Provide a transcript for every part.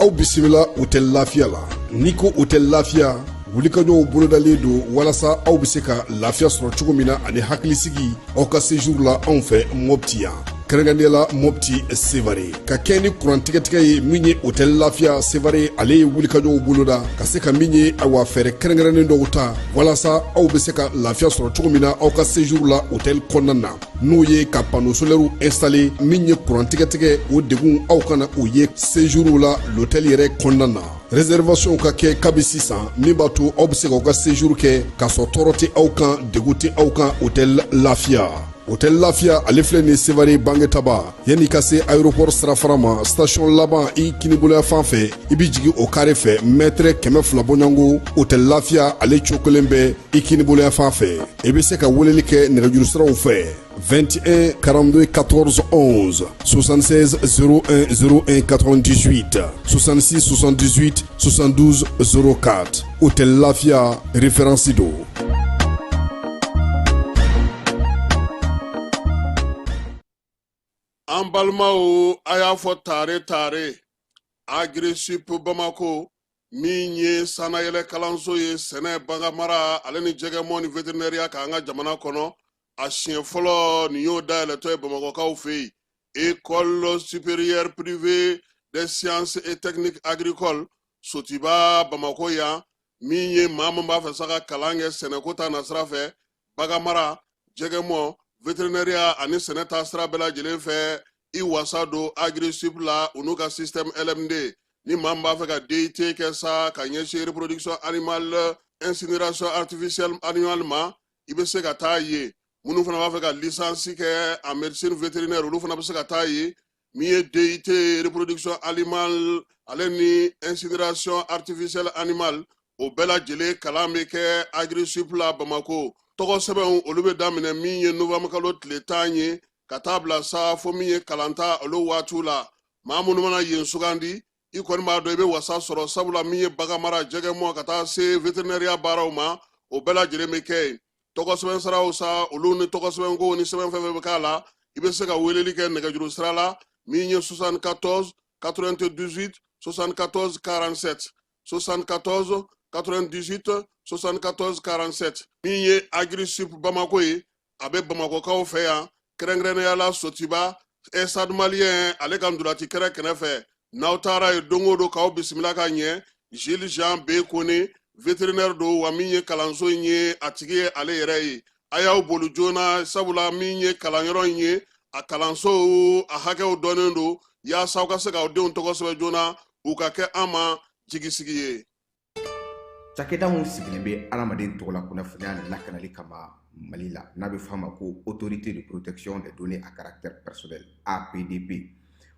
Aw bisimila Hôtel Lafiya la. N'i ko Hôtel Lafiya, wulikajɔw bolodalen don walasa aw bɛ se ka lafiya sɔrɔ cogo min na ani hakilisigi aw ka séjour la anw fɛ Mopti yan, kɛrɛnkɛrɛnnenya la Mopti Sevare. Ka kɛ ni kuran tigɛtigɛ ye, min ye Hôtel Lafiya Sevare, ale ye wulikajɔw boloda ka se ka min ye, awa, fɛɛrɛ kɛrɛnkɛrɛnnen dɔw ta walasa aw bɛ se ka lafiya sɔrɔ cogo min na aw ka séjour la hôtel kɔnɔna na, n'o ye ka panneau solaire installé. Min ye kuran tigɛtigɛ, o degun aw kana o ye séjour la l'hôtel yɛrɛ kɔnɔna na. Réservation ka kɛ kabi sisan, min b'a to aw bɛ se k'aw ka séjour kɛ k'a sɔrɔ tɔɔrɔ tɛ aw kan, degun tɛ aw kan. Hôtel Lafiya, Hôtel Lafiya, ale filɛ nin Sevare Bangetaba, yanni ka se aéroport sirafara ma, station laban i kiniboloya fan fɛ, i bɛ jigin o carré fɛ, mètre 200 bɔɲɔgɔnko, Hôtel Lafiya ale cokolen bɛ i kiniboloya fan fɛ. I bɛ se ka weleli kɛ nɛgɛjuru siraw fɛ: 21 42 14 11, 76 01 01 98, 66 78 72 04. Hôtel Lafia, référence do. An balimaw, a y'a fɔ tare tare, Agrisip Bamako, min ye sannayɛlɛ kalanso ye sɛnɛ, baganmara ale ni jɛgɛmɔ ni vétérinaire k'an ka jamana kɔnɔ, a siɲɛ fɔlɔ nin y'o dayɛlɛtɔ ye Bamakɔkaw fɛ yen. École supérieure privée des sciences et techniques agricoles, Sotiba, Bamako yan. Min ye maa min b'a fɛ sa ka kalan kɛ sɛnɛko ta nasira fɛ, baganmara, jɛgɛmɔ, vétérinaire ani sɛnɛ ta sira bɛɛ lajɛlen fɛ, i wasa don Agrisip la, u n'u ka système LMD. Ni maa min b'a fɛ ka DUT kɛ sa ka ɲɛsin reproduction animale, incinération artificielle animale ma, i bɛ se ka taa yen. Minnu fana b'a fɛ ka licence kɛ en médecine vétérinaire, olu fana bɛ se ka taa yen. Min ye DUT reproduction animale ale ni incinération artificielle animale, o bɛɛ lajɛlen kalan bɛ kɛ Agrisip la Bamako. Tɔgɔ sɛbɛnw, olu bɛ daminɛ min ye novembre kalo tile 10 ye ka taa bila sa fo min ye kalanta olu waatiw la. Maa minnu mana yen sugandi, i kɔni b'a dɔn i bɛ wasa sɔrɔ, sabula min ye baganmara, jɛgɛmɔ ka taa se vétérinaire baaraw ma, o bɛɛ lajɛlen bɛ kɛ yen. Tɔgɔ sɛbɛn siraw sa, olu ni tɔgɔ sɛbɛnko ni sɛbɛn fɛn fɛn bɛ k'a la, i bɛ se ka weleli kɛ nɛgɛjuru sira la, min ye 74 98 74 47, 74 98 74 47. Min ye Agrisip Bamako ye, a bɛ Bamakɔkaw fɛ yan, kɛrɛnkɛrɛnnenya la Sotiba, Stade Malien ale ka ntolaci kɛrɛ kɛrɛfɛ. N'aw taara yen don o don, k'aw bisimila ka ɲɛ. Gilles Jean B Kone, vétérinaire don, wa min ye kalanso in ye, a tigi ye ale yɛrɛ ye. A y'aw boli joona, sabula min ye kalanyɔrɔ in ye, a kalanso a hakɛw dɔnnen don, yaasa aw ka se k'aw denw tɔgɔ sɛbɛn joona, u ka kɛ an ma jigisigi ye. Cakɛda mun sigilen bɛ adamaden tɔgɔla kunnafoniya lakanali kama Mali la, n'a bɛ f'a ma ko Autorité de protection des données à caractère personnel, APDP,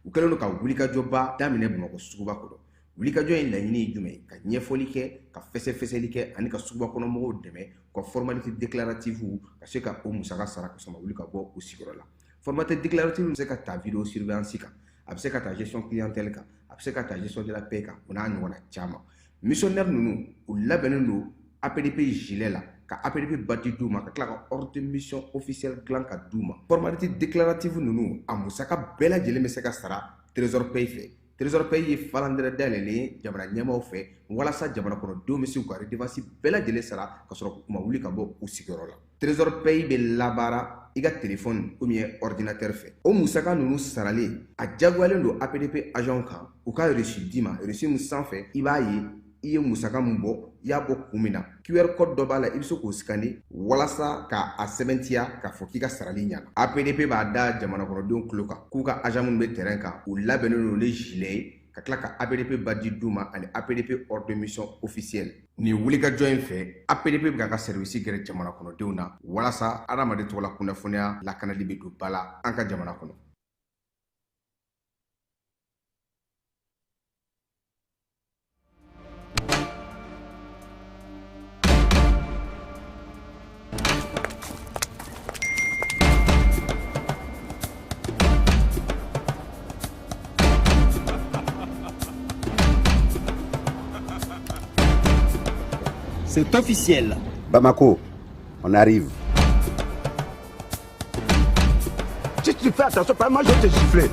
u kɛlen don ka wulikajɔba daminɛ Bamakɔ suguba kɔnɔ. Wulikajɔ in laɲini ye jumɛn ye? Ka ɲɛfɔli kɛ, ka fɛsɛfɛsɛli kɛ ani ka suguba kɔnɔ mɔgɔw dɛmɛ u ka formalité déclarative ka se ka o musaka sara ka sɔrɔ ma wuli ka bɔ u sigiyɔrɔ la. Formalité déclarative bɛ se ka ta vidéo surveillance kan, a bɛ se ka ta gestion clientèle kan, a bɛ se ka ta gestion de la paie kan, o n'a ɲɔgɔnna caman. Missionnaire ninnu, u labɛnnen don APDP gilet la, ka APDP badge d'u ma, ka tila ka ordre de mission officielle dilan ka d'u ma. Formalité déclarative ninnu, a musaka bɛɛ lajɛlen bɛ se ka sara Trésor Pay fɛ. Trésor Pay ye falandɛrɛ dayɛlɛlen ye jamana ɲɛmaaw fɛ walasa jamana kɔnɔdenw bɛ se k'u ka redevance bɛɛ lajɛlen sara ka sɔrɔ u ma wuli ka bɔ u sigiyɔrɔ la. Trésor Pay bɛ labaara i ka téléphone ou bien ordinateur fɛ. O musaka ninnu saralen, a jagoyalen don APDP agent kan u ka reçu d'i ma, reçu min sanfɛ i b'a ye i I ye musaka min bɔ, i y'a bɔ kun min na, QR code dɔ b'a la, i bɛ se k'o scanner walasa k'a sɛbɛntiya k'a fɔ k'i ka sarali ɲana. APDP b'a da jamana kɔnɔdenw tulo kan k'u ka agent minnu bɛ terrain kan, u labɛnnen don ni gilet ye, ka tila ka APDP badge d'u ma ani APDP ordre de mission officielle. Nin wulikajɔ in fɛ, APDP bɛ k'a ka service gɛrɛ jamana kɔnɔdenw na walasa adamaden tɔgɔla kunnafoniya lakanali bɛ don ba la an ka jamana kɔnɔ. C'est officiel. Bamako, on arrive. Si tu fais attention, pas moi je vais te gifler.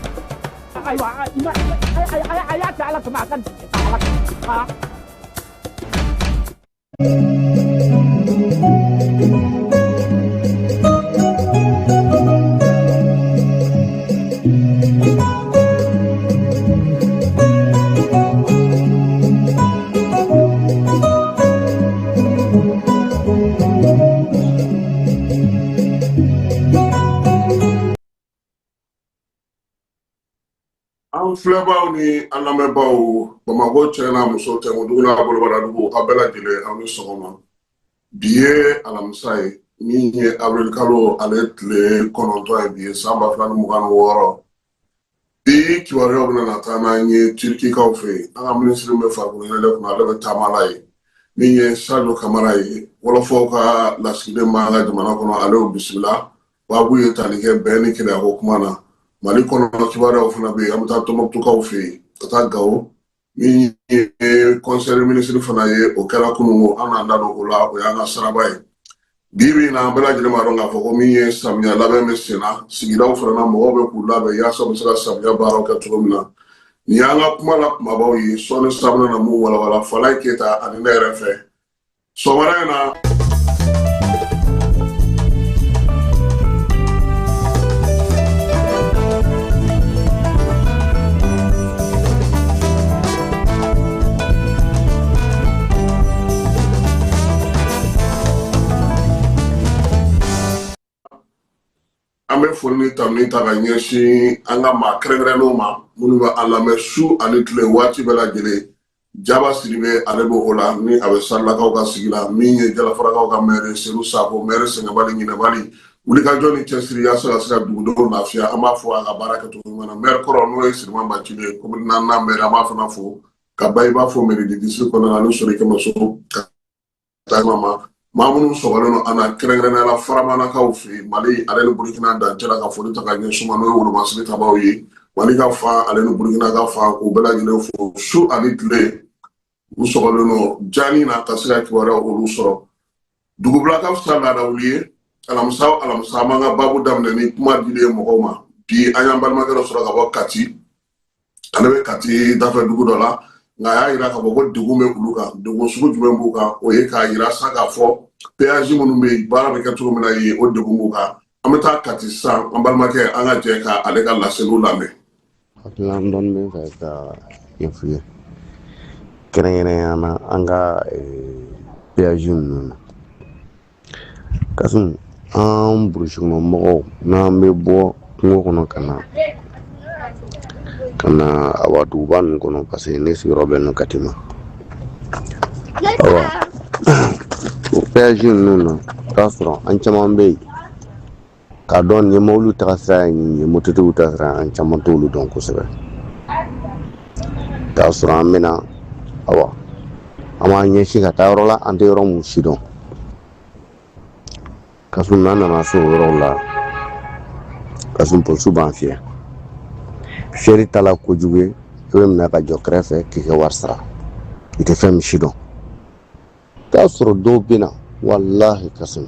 An filɛbaw ni an lamɛnbaw, Bamakɔ cɛ n'a muso, tɛnkudugu n'a bolobaradugu, aw bɛɛ lajɛlen, aw ni sɔgɔma. Bi ye alamisa ye min ye avril kalo ale tile 9 ye bi ye, san 2026. Bi kibaruyaw bɛna na taa n'an ye Turikikaw fɛ yen. An ka minisiri min bɛ farikolo ɲɛnajɛ kunna, ale bɛ taama la yen, min ye Sadio Kamara ye, wɔlɔfɔw ka lasigiden b'an ka jamana kɔnɔ, ale y'o bisimila. Baabu ye tali kɛ bɛn ni kelenyako kuma na. Mali kɔnɔ kibaruyaw fana bɛ yen. An bɛ taa Tɔnbukutukaw fɛ yen, ka taa Gawo, min ye conseil des ministres fana ye, o kɛra kununko, an n'an da don o la, o y'an ka saraba ye. Bi bi in na, an bɛɛ lajɛlen b'a dɔn k'a fɔ ko min ye samiya labɛn bɛ sen na, sigidaw fana na, mɔgɔw bɛ k'u labɛn yaasa u bɛ se ka samiya baaraw kɛ cogo min na. Nin y'an ka kuma la kumabaw ye. Sɔɔni sa bɛna na mun walawala Falaye Keyita ani ne yɛrɛ fɛ sɔgɔmada in na. An bɛ foli ni tanuni ta ka ɲɛsin an ka maa kɛrɛnkɛrɛnnenw ma minnu bɛ an lamɛn su ani tile waati bɛɛ lajɛlen. Jaba Sidibe, ale bɛ o la ni a bɛ Sarilakaw ka sigi la. Min ye Jalafarakaw ka maire Sedu Sako, maire sɛgɛnbali ɲinɛbali, wulikajɔ ni cɛsiri yaasa ka se ka dugudenw lafiya, an b'a fɔ a ka baara kɛcogo ɲuman na. Maire kɔrɔ, n'o ye Siriman Bacili ye, commune naaninan maire, an b'a fana fo ka Bayiba fo mairie du district kɔnɔna na, ani Sori Kɛmɛso ka taa ma. Maa minnu sɔgɔlen don an na, kɛrɛnkɛrɛnnenya la Faramanakaw fɛ yen, Mali ale ni Burukina dancɛ la, ka foli ta ka ɲɛsin ma, n'o ye wolomasiri tabaw ye, Mali ka fan ale ni Burukina ka fan, k'u bɛɛ lajɛlen fo su ani tile. U sɔgɔlen don jani na ka se ka kibaruya olu sɔrɔ. Dugubila ka fisa laadawuli ye. Alamisa o alamisa, an b'an ka baabu daminɛ ni kuma dili ye mɔgɔw ma. Bi an y'an balimakɛ dɔ sɔrɔ ka bɔ Kati, ale bɛ Kati dafɛ dugu dɔ la, nka a y'a yira k'a fɔ ko degun bɛ olu kan. Degun sugu jumɛn b'u kan? O ye k'a yira sa k'a fɔ péage minnu bɛ yen, baara bɛ kɛ cogo min na yen, o degun b'u kan. An bɛ taa Kati sisan. An balimakɛ, an ka jɛ ka ale ka laseliw lamɛn. Hakilina dɔɔni bɛ n fɛ ka ɲɛf'u ye, kɛrɛnkɛrɛnnenya la an ka péage ninnu na. Kasum, an burusi kɔnɔ mɔgɔw, n'an bɛ bɔ kungo kɔnɔ ka na awa duguba ninnu kɔnɔ, parce que ne sigiyɔrɔ bɛnnen don Kati ma, awa o péage ninnu na, i b'a sɔrɔ an caman bɛ yen k'a dɔn nin ye mobili taga sira ye, nin ye mototigiw ta sira ye, an caman t'olu dɔn kosɛbɛ. K'a sɔrɔ an bɛna, awa an b'an ɲɛsin ka taa yɔrɔ la, an tɛ yɔrɔ mun si dɔn. Kasum, n'an nana se o yɔrɔw la, Kasum, polisiw b'an fiyɛ. Fiyɛli ta la kojugu ye, i bɛ minɛ ka jɔ kɛrɛfɛ k'i ka wari sara, i tɛ fɛn min si dɔn. K'a sɔrɔ dɔw bɛ na, walahi Kasum,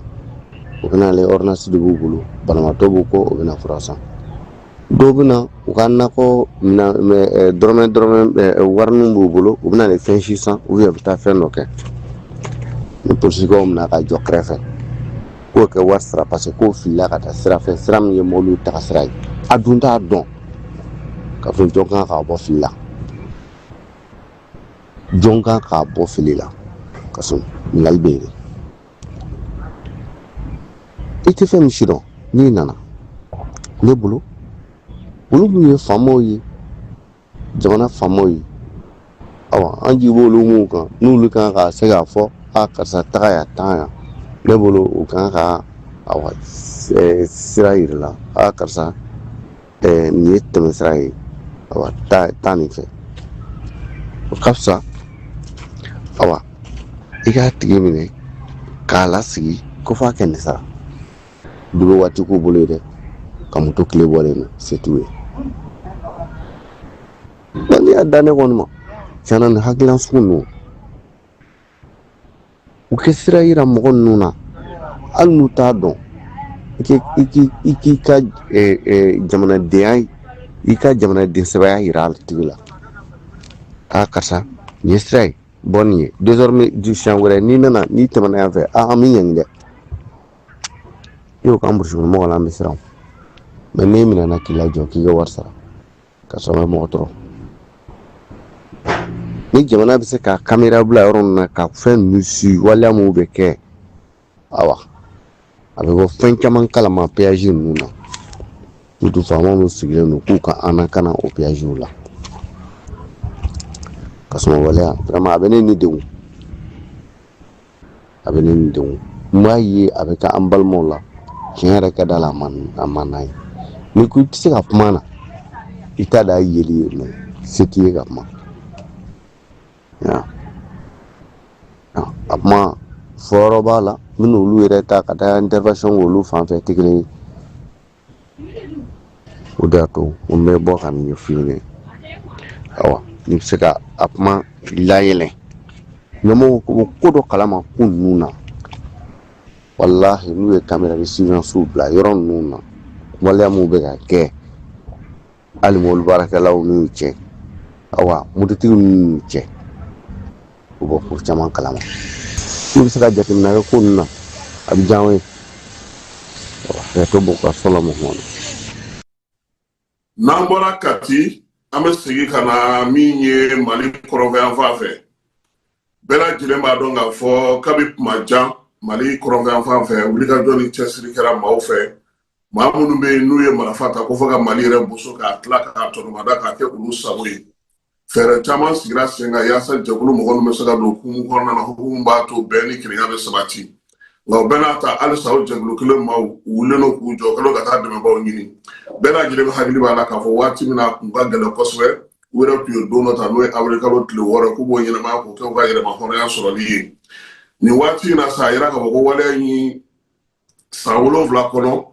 u bɛna ale ordonnance de b'u bolo, banabaatɔ b'u kɔ, u bɛna fura san. Dɔw bɛ na u ka nakɔ minɛn, dɔrɔmɛ dɔrɔmɛ warinin b'u bolo, u bɛna fɛn si san, u bɛ taa fɛn dɔ kɛ. Ni polisikaw minɛ ka jɔ kɛrɛfɛ k'o kɛ wari sara, parce que k'o filila ka taa sira fɛ, sira min ye mɔbiliw taga sira ye, a dun t'a dɔn k'a fɔ jɔn kan k'a bɔ fili la. Jɔn kan k'a bɔ fili la? Ka sɔrɔ ɲininkali bɛ yen dɛ. I tɛ fɛn min si dɔn n'i nana ne bolo, olu minnu ye faamaw ye, jamana faamaw ye, awa an jigi b'olu minnu kan, n'olu kan ka se k'a fɔ a karisa taga yan, taa yan, ne bolo u kan ka awa sira yir'i la, a karisa nin ye tɛmɛsira ye, awa taa nin fɛ, o ka fisa. Awa i k'a tigi minɛ k'a lasigi ko f'a kɛ nin sara dugu waati k'u bolo ye dɛ, ka moto kile bɔlen don, se t'u ye. N'i y'a da ne kɔni ma, tiɲɛna nin hakilina sugu ninnu, u kɛ sira yira mɔgɔ ninnu na, hali n'u t'a dɔn, i k'i ka jamanadenya, i ka jamanaden sɛbɛya yira a tigi la, a karisa nin ye sira ye, bɔ nin ye, désormais siɲɛ wɛrɛ n'i nana, n'i tɛmɛna yan fɛ, a an b'i ɲangi dɛ. I y'o k'an burusi kɔnɔ mɔgɔ la, an bɛ siran. Mɛ n'e minɛna k'i lajɔ k'i ka wari sara, ka sɔrɔ a ma mɔgɔ tɔɔrɔ, ni jamana bɛ se ka kamera bila yɔrɔ min na ka fɛn ninnu su, waleya minnu bɛ kɛ, awa a bɛ bɔ fɛn caman kalama péage ninnu na, surtout faama minnu sigilen don k'u ka an lakana o péagew la. Ka sɔrɔ waleya vraiment a bɛ ne ni degun, a bɛ ne ni degun. N b'a ye a bɛ kɛ an balimaw la, tiɲɛ yɛrɛ ka da la, a man n'a ye. N'i ko i tɛ se ka kuma na, i t'a da yeli ye, mɛ se t'i ye ka kuma. A kuma fɔyɔrɔ b'a la, n bɛna olu yɛrɛ ta ka taa intervention k'olu fan fɛ tɛ kelen ye. O de y'a to n bɛ bɔ ka nin ɲɛf'i ɲɛna. Awa n'i bɛ se ka a kuma layɛlɛn, ɲɛmɔgɔw ko ko dɔ kalama ko ninnu na, walahi n'u ye caméra de surveillance bila yɔrɔ ninnu na, waleya minnu bɛ ka kɛ, hali mobili baarakɛlaw n'u cɛ, awa mototigiw n'u cɛ, u bɔ ko caman kalama. N'u bɛ se ka jateminɛ kɛ ko ninnu na, a bɛ diya an ye. Hakɛto b'u ka sɔlɔ mɔgɔ. N'an bɔra Kati, an bɛ segin ka na min ye Mali kɔrɔnfɛyanfan fɛ. Bɛɛ lajɛlen b'a dɔn k'a fɔ kabi kuma jan, Mali kɔrɔnfɛyanfan fɛ, wulikajɔ ni cɛsiri kɛra maaw fɛ, maa minnu bɛ yen n'u ye marifa ta ko fo ka Mali yɛrɛ boso k'a tila k'a tɔnɔmada k'a kɛ olu sago ye. Fɛɛrɛ caman sigira sen kan yaasa jɛkulu mɔgɔ ninnu bɛ se ka don hukumu kɔnɔna na, hukumu b'a to bɛn ni kelenya bɛ sabati. Nka o bɛɛ n'a ta, halisa o jɛkulu kelen maaw u wulilen don k'u jɔ, kɛlen ka taa dɛmɛbaaw ɲini. Bɛɛ lajɛlen hakili b'a la k'a fɔ waati min na a kun ka gɛlɛn kosɛbɛ, u yɛrɛ tun ye don dɔ ta, n'o ye awirili kalo tile 6, k'u b'o ɲɛnamaya k'o kɛ u ka yɛrɛma hɔrɔnya sɔrɔli ye. Nin waati in na sa, a yira k'a fɔ ko waleya in san 7 kɔnɔ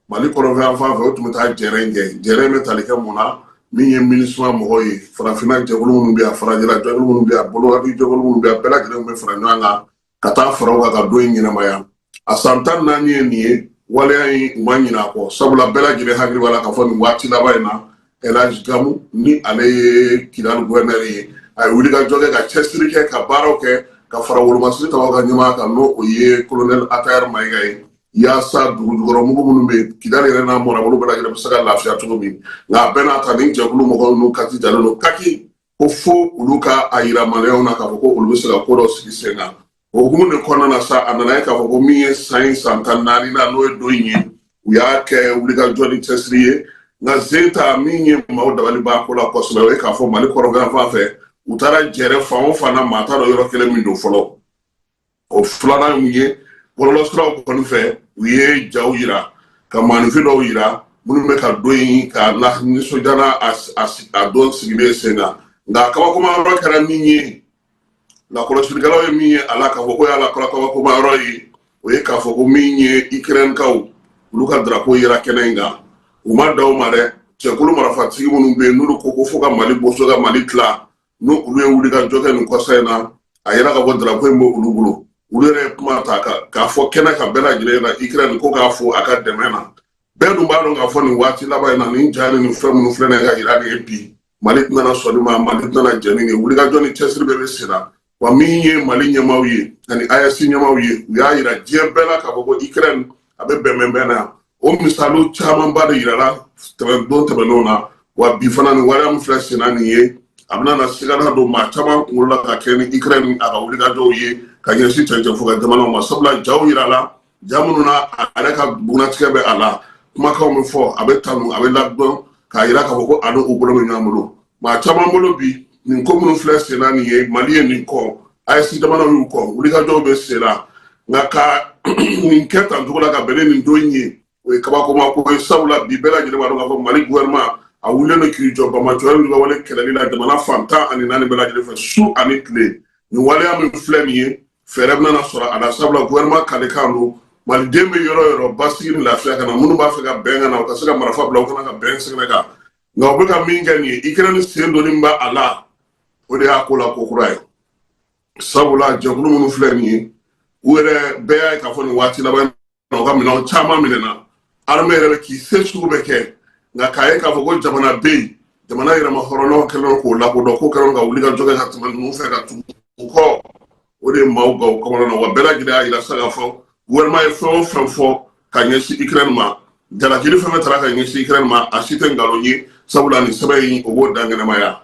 Mali kɔrɔnfɛyanfan fɛ, o tun bɛ taa jɛrɛ in kɛ. Jɛrɛ in bɛ tali kɛ mun na? Min ye MINUSMA mɔgɔw ye, farafinna jɛkulu minnu bɛ yan, farajɛla jɛkulu minnu bɛ yan, bolowari jɛkulu minnu bɛ yan, bɛɛ lajɛlen bɛ fara ɲɔgɔn kan ka taa fara u kan ka don in ɲɛnamaya. A san 14 ye nin ye, waleya in u ma ɲinɛ a kɔ, sabula bɛɛ lajɛlen hakili b'a la k'a fɔ nin waati laban in na, Elhaji Gamu, ni ale ye Kidali gouverneur ye, a ye wulikajɔ kɛ ka cɛsiri kɛ ka baaraw kɛ ka fara wolomasiri tabaw ka ɲɛmaa kan, n'o o ye colonel Atayɛri Mayiga ye, yaasa dugujukɔrɔ mugu minnu bɛ yen Kidali yɛrɛ n'a marabolo bɛɛ lajɛlen bɛ se ka lafiya cogo min. Nka a bɛɛ n'a ta, nin jɛkulu mɔgɔ ninnu kati jalen don kaki ko fo olu ka a yira maliyɛnw na k'a fɔ ko olu bɛ se ka ko dɔ sigi sen kan. O hukumu de kɔnɔna na sa, a nana ye k'a fɔ ko min ye san in san 14 na, n'o ye don in ye, u y'a kɛ wulikajɔ ni cɛsiri ye. Nka zen ta min ye maaw dabali ban ko la kosɛbɛ, o ye k'a fɔ Mali kɔrɔnfɛyanfan fɛ, u taara jɛrɛ fan o fan na, maa t'a dɔn yɔrɔ kelen min don fɔlɔ. O filanan mun ye, bɔlɔlɔsiraw kɔni fɛ, u ye jaw yira ka maaninfin dɔw yira minnu bɛ ka don in ka la nisɔndiya n'a a don sigilen sen kan. Nka kabakoma yɔrɔ kɛra min ye, lakɔlɔsilikɛlaw ye min ye a la k'a fɔ ko y'a la kabakoma yɔrɔ ye, o ye k'a fɔ ko min ye Ukraine-kaw, olu ka drapeau yera kɛnɛ in kan. U ma dan o ma dɛ, jɛkulu marifatigi minnu bɛ yen n'olu ko ko fo ka Mali boso ka Mali tila, n'u olu ye wulikajɔ kɛ nin kɔsa in na, a yira k'a fɔ drapeau in bɛ olu bolo. Olu yɛrɛ ye kuma ta k'a fɔ kɛnɛ kan bɛɛ lajɛlen na, Ukraine ko k'a fo a ka dɛmɛ na. Bɛɛ dun b'a dɔn k'a fɔ nin waati laban in na, nin ja ni nin fɛn minnu filɛ nin ye ka yira nin ye bi, Mali tɛna sɔn nin ma, Mali tɛna jɛn ni nin ye. Wulikajɔ ni cɛsiri bɛɛ bɛ sen na. Wa min ye Mali ɲɛmaaw ye ani AES ɲɛmaaw ye, u y'a yira diɲɛ bɛɛ la k'a fɔ ko Ukraine a bɛ bɛnbɛnbɛn na yan. O misaliw camanba de yirala don tɛmɛnenw na. Wa bi fana, nin waleya min filɛ sen na nin ye, A bɛna na sigana don maa caman kunkolo la ka kɛ ni Ukraine a ka wulikajɔw ye ka ɲɛsin cɛncɛnfɔ jamanaw ma, sabula jaw yira la, ja minnu na a yɛrɛ ka bugunnatigɛ bɛ a la, kumakanw bɛ fɔ, a bɛ tanu, a bɛ ladɔn k'a yira k'a fɔ ko a ni u bolo bɛ ɲɔgɔn bolo. Maa caman bolo bi, nin ko minnu filɛ sen na nin ye, Mali ye nin kɔn, AES jamanaw y'u kɔn, wulikajɔw bɛ sen na, nka ka nin kɛ tan cogo la ka bɛn ni nin don in ye, o ye kabakoma ko ye, sabula bi bɛɛ lajɛlen b'a dɔn k'a fɔ Mali gouvernement a wulilen don k'i jɔ banbaanciya ni wale kɛlɛli la jamana fan 14 bɛɛ lajɛlen fɛ, su ani tile. Nin waleya min filɛ nin ye, fɛɛrɛ bɛna sɔrɔ a la, sabula gouvernement kalekan don maliden bɛ yɔrɔ o yɔrɔ, basigi ni lafiya ka na. Minnu b'a fɛ ka bɛn ka na, u ka se ka marifa bila, u kana ka bɛn sɛgɛrɛ kan. Nka u bɛ ka min kɛ nin ye, Ukraine sen donni b'a a la, o de y'a ko la ko kura ye, sabula jɛkulu minnu filɛ nin ye, u yɛrɛ bɛɛ y'a ye k'a fɔ nin waati laban na, u ka minɛnw caman minɛna. Armée yɛrɛ bɛ k'i se sugu bɛɛ kɛ, nka k'a ye k'a fɔ ko jamana bɛ yen, jamana yɛrɛma hɔrɔnyaw kɛlen k'o lakodɔn, k'o kɛlen ka wuli ka jɔ kɛ ka tɛmɛ ninnu fɛ ka tugu u kɔ, o de ye maaw gan u kɔnɔna na. Wa bɛɛ lajɛlen y'a yira sa k'a fɔ gouvernement ye fɛn o fɛn fɔ ka ɲɛsin Ukraine ma, jalakili fɛn fɛn taara ka ɲɛsin Ukraine ma, a si tɛ nkalon ye, sabula nin sɛbɛn in, o b'o dankɛnɛmaya.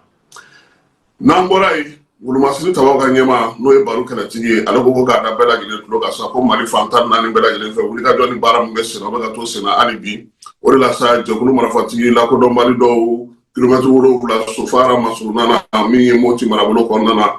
N'an bɔra yen, wolomasiri tabaw ka ɲɛmaa, n'o ye baro kɛlɛtigi ye, ale ko k'a da bɛɛ lajɛlen tulo kan sa ko Mali fan 14 bɛɛ lajɛlen fɛ, wulikajɔ ni baara min bɛ senna, o bɛ ka to senna hali bi. O de la sa, jɛkulu marifatigi lakodɔnbali dɔw, kilomɛtiri 7 Sofara masurunna na, min ye Moti marabolo kɔnɔna na,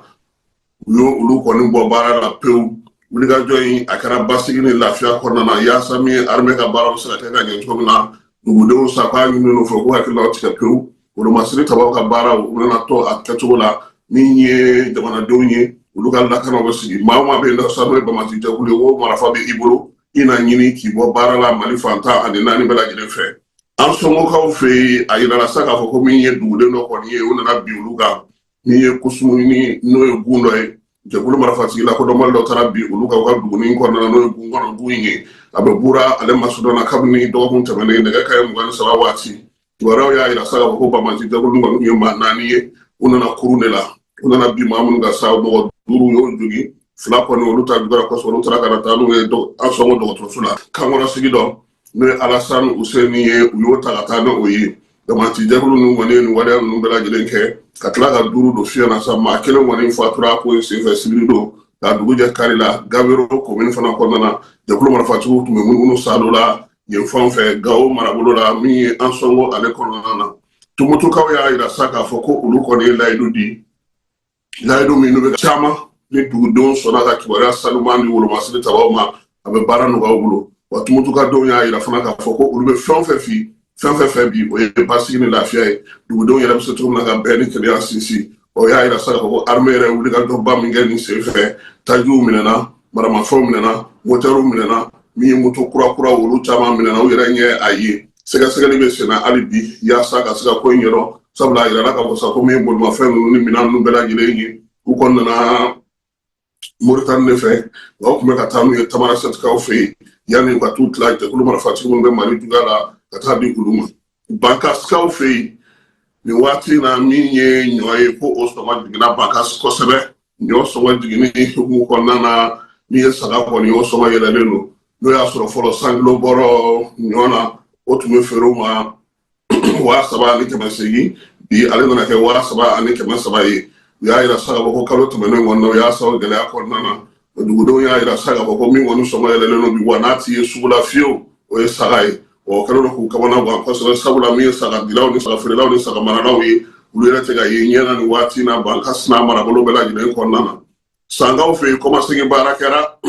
u y'o olu kɔni bɔ baara la pewu. Wulikajɔ in, a kɛra basigi ni lafiya kɔnɔna na, yaasa min ye armée ka baara bɛ se ka kɛ ka ɲɛ cogo min na. Dugudenw sa k'a ɲini fɛ k'u hakililaw tigɛ pewu, wolomasiri tabaw ka baaraw, u bɛna to a kɛcogo la. Min ye jamanadenw ye, olu ka lakana bɛ sigi. Maa o maa bɛ yen nɔ sa, n'o ye banbaanci jɛkulu ye, o marifa bɛ i bolo, i na ɲini k'i bɔ baara la Mali fan 14 bɛɛ lajɛlen fɛ. An somɔgɔw fɛ yen, a yirala sa k'a fɔ ko min ye duguden dɔ kɔni ye, u nana bin olu kan, min ye Kusumuni, n'o ye gun dɔ ye. Jɛkulu marifatigi lakodɔnbali dɔ taara bin olu kan u ka duguni kɔnɔna na, n'o ye gun kɔnɔ gun ye, a bɛ Bura ale masudɔn na. Kabini dɔgɔkun tɛmɛnen, nɛgɛ kaɲɛ 23 waati, kibaruyaw y'a yira sa k'a fɔ ko banbaanci jɛkulu kɔni ye maa naani ye. U nana kurun de la, u nana bin maa minnu kan sa, mɔgɔ duuru y'o jogin, fila kɔni, olu ta juguyara kosɛbɛ, olu taara ka na taa n'u ye an sɔngɔ dɔgɔtɔrɔso la. Kankɔrɔ sigi dɔ, n'o ye Alasani Useni ye, u y'o ta ka taa n'o ye. Banbaanci jɛkulu ninnu kɔni ye nin waleya ninnu bɛɛ lajɛlen kɛ ka tila ka duuru don fiɲɛ na sa. Maa kelen kɔni fatura ko in senfɛ sibiri don ka dugu jɛ kari la. Gabero komini fana kɔnɔna na, jɛkulu marifatigiw tun bɛ munumunu sa dɔ la yen fan fɛ, Gawo marabolo la, min ye an sɔngo ale kɔnɔna na. Tumutukaw y'a yira sa k'a fɔ ko olu kɔni ye layidu di, layidu minnu bɛ caman ni dugudenw sɔnna ka kibaruya sanuman di wolomasiri tabaw ma, a bɛ baara nɔgɔya u bolo. Wa tumutukadenw y'a yira fana k'a fɔ ko olu bɛ fɛn o fɛn fi fɛn fɛn fɛ bi, o ye basigi ni lafiya ye, dugudenw yɛrɛ bɛ se cogo min na ka bɛn ni kelenya sinsin. O y'a yira sa k'a fɔ ko armée yɛrɛ ye wulikajɔba min kɛ nin sen fɛ, tajiw minɛna, maramafɛnw minɛna, motɛriw minɛna, min ye moto kura kura, olu caman minɛna, u yɛrɛ ɲɛ a ye. Sɛgɛsɛgɛli bɛ senna hali bi yaasa ka se ka ko in ɲɛdɔn, sabula a yirala k'a fɔ sa ko min ye bolimafɛn ninnu ni minɛn ninnu bɛɛ lajɛlen ye, u kɔni nana Moritani de fɛ, nka u tun bɛ ka taa n'u ye Tamarasɛtikaw fɛ yen yanni u ka t'u tila jɛkulu marifatigi minnu bɛ Mali juguya la ka taa di olu ma. Bankasikaw fɛ yen, nin waati in na, min ye ɲɔ ye, ko o sɔngɔ jiginna Bankas kosɛbɛ. Ɲɔ sɔngɔ jiginni hukumu kɔnɔna na, min ye saga kɔni, o sɔngɔ yɛlɛlen don. N'o y'a sɔrɔ fɔlɔ 100 kilo bɔrɔ ɲɔ na, o tun bɛ feere u ma 3800, bi ale nana kɛ 3300 ye. U y'a yira sa k'a fɔ ko kalo tɛmɛnen kɔnɔna, u y'a sɔrɔ gɛlɛya kɔnɔna na. Dugudenw y'a yira sa k'a fɔ ko min kɔni sɔngɔ yɛlɛlen don bi, wa n'a ti ye sugu la fiyewu, o ye saga ye. O kɛlen don k'u kamana gan kosɛbɛ, sabula min ye saga dilaw ni saga feerelaw ni saga maralaw ye, olu yɛrɛ tɛ ka ye ɲɛ na nin waati in na Bankas n'a marabolo bɛɛ lajɛlen kɔnɔna na. Sankaw fɛ yen, kɔmasegin baara kɛra,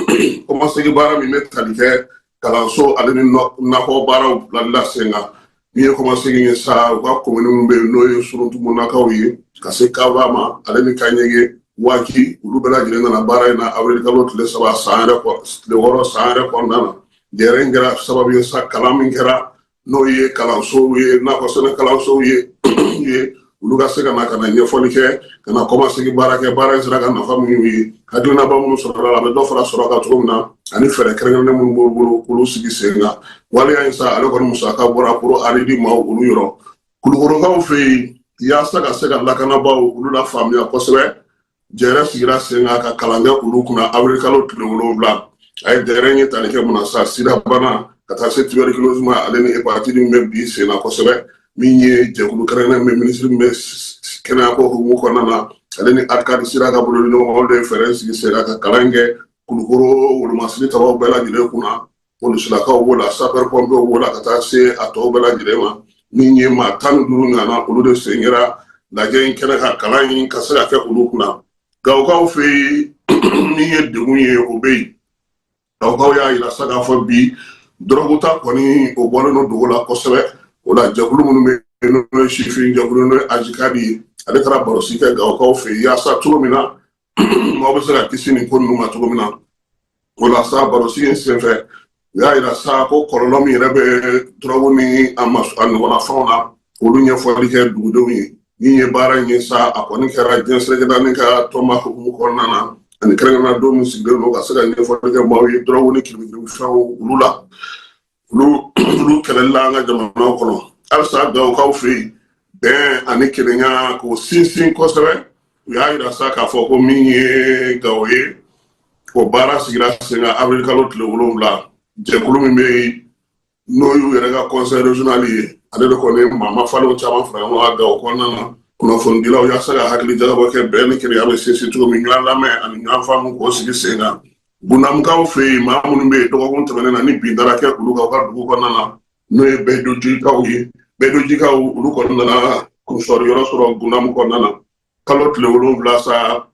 kɔmasegin baara min bɛ tali kɛ kalanso ale ni nakɔ baaraw bilali la sen kan. Min ye kɔmasegin ye sa, u ka komini minnu bɛ yen, n'o ye Suruntumunakaw ye ka se Kaba ma ale ni Kaɲege Waaki, olu bɛɛ lajɛlen nana baara in na awirili kalo tile 3 san yɛrɛ tile 6 san yɛrɛ kɔnɔna na. Jɛrɛ in kɛra sababu ye sa, kalan min kɛra, n'o ye kalansow ye, nakɔ sɛnɛ kalansow ye, olu ka se ka na ka na ɲɛfɔli kɛ, ka na kɔmasegin baara kɛ. Baara in sera ka nafa minnu ye, hakilinaba minnu sɔrɔla la, a bɛ dɔ fara sɔrɔ kan cogo min na, ani fɛɛrɛ kɛrɛnkɛrɛnnen minnu b'u bolo k'olu sigi sen kan. Waleya in sa, ale kɔni musaka bɔra Pro Aridi maaw olu yɔrɔ. Kulukorokaw fɛ yen, yaasa ka se ka lakanabaaw olu la faamuya kosɛbɛ, jɛrɛ sigira sen kan ka kalan kɛ olu kunna awirili kalo tile 7. A ye jɛrɛ in ye tali kɛ mun na sa? Sida bana ka taa se tuberculose ma, ale ni hépatite min bɛ bi sen na kosɛbɛ. Min ye jɛkulu kɛrɛnkɛrɛnnen bɛ minisiri min bɛ kɛnɛya ko hukumu kɔnɔna na, ale ni ARCAD sira ka bolo ɲɔgɔn, olu de ye fɛɛrɛ sigi sen kan ka kalan kɛ Kulukoro wolomasiri tabaw bɛɛ lajɛlen kunna. Polisilakaw b'o la, sapeur pompiers b'o la, ka taa se a tɔw bɛɛ lajɛlen ma. Min ye maa 15 ɲɔgɔnna, olu de sen kɛra lajɛ in kɛnɛ kan, kalan in ka se ka kɛ olu kunna. Gawokaw fɛ yen, min ye degun ye, o bɛ yen. Gawokaw y'a yira sa k'a fɔ bi dɔrɔguta kɔni, o bɔlen don dogo la kosɛbɛ. O la, jɛkulu minnu bɛ yen, n'o ye sifin jɛkulu, n'o ye AJCAD ye, ale taara barosigi kɛ Gawokaw fɛ yen, yaasa cogo min na maaw bɛ se ka kisi nin ko ninnu ma cogo min na. O la sa, barosigi in senfɛ, u y'a yira sa ko kɔlɔlɔ min yɛrɛ bɛ dɔrɔgu ni a ɲɔgɔnna fɛnw na, olu ɲɛfɔli kɛ dugudenw ye. Min ye baara in ye sa, a kɔni kɛra diɲɛ seleke naani ka tɔnba hukumu kɔnɔna na, ani kɛrɛnkɛrɛnnenya don min sigilen don ka se ka ɲɛfɔli kɛ maaw ye dɔrɔgu ni kirikirifɛnw olu la, olu kɛlɛli la an ka jamana kɔnɔ. Halisa Gawokaw fɛ yen, bɛn ani kelenya k'o sinsin kosɛbɛ. U y'a yira sa k'a fɔ ko min ye Gawo ye, o baara sigira sen kan avril kalo tile 7. Jɛkulu min bɛ yen, n'o y'u yɛrɛ ka conseil régional ye, ale de kɔni ye maa mafalenw caman fara ɲɔgɔn kan Gawo kɔnɔna na, kunnafonidilaw, yaasa ka hakili jagabɔ kɛ bɛn ni kelenya bɛ sinsin cogo min, ɲɔgɔn lamɛn ani ɲɔgɔn faamu k'o sigi sen kan. Gundamukaw fɛ yen, maa minnu bɛ yen dɔgɔkun tɛmɛnen na ni bin taara kɛ olu kan u ka dugu kɔnɔna na, n'o ye Bɛdojikaw ye, Bɛdojikaw olu kɔni nana kunsɔrɔ yɔrɔ sɔrɔ Gundamu kɔnɔna na. Kalo tile 7 sa,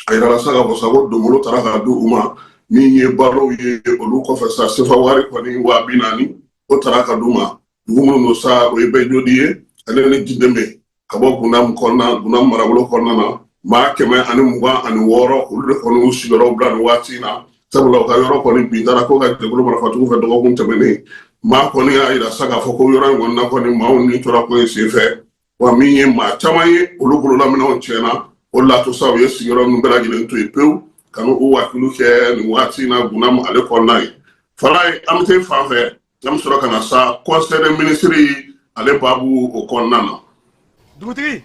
a yirala sa k'a fɔ sa ko donbolo taara ka di u ma. Min ye balow ye, olu kɔfɛ sa, sefa wari kɔni 40,000, o taara ka d'u ma. Dugu minnu don sa, o ye Bɛjodi ye, ale ni Jideme, ka bɔ Gundamu kɔnɔna, Gundamu marabolo kɔnɔna na. Maa 126, olu de kɔni y'u sigiyɔrɔw bila nin waati in na, sabula u ka yɔrɔ kɔni bin taara ko ka jɛkulu marifatigiw fɛ dɔgɔkun tɛmɛnen. Maa kɔni y'a yira sa k'a fɔ ko yɔrɔ in kɔni na kɔni, maaw ni tora ko in senfɛ wa. Min ye maa caman ye, olu bololaminɛw tiɲɛna. O la to sa, u ye sigiyɔrɔ ninnu bɛɛ lajɛlen to yen pewu ka n'u wakilu kɛ nin waati in na Gundamu ale kɔnɔna ye. Falaye, an bɛ taa fan fɛ, an bɛ sɔrɔ ka na sa conseil des ministres ale baabu o kɔnɔna na. Dugutigi,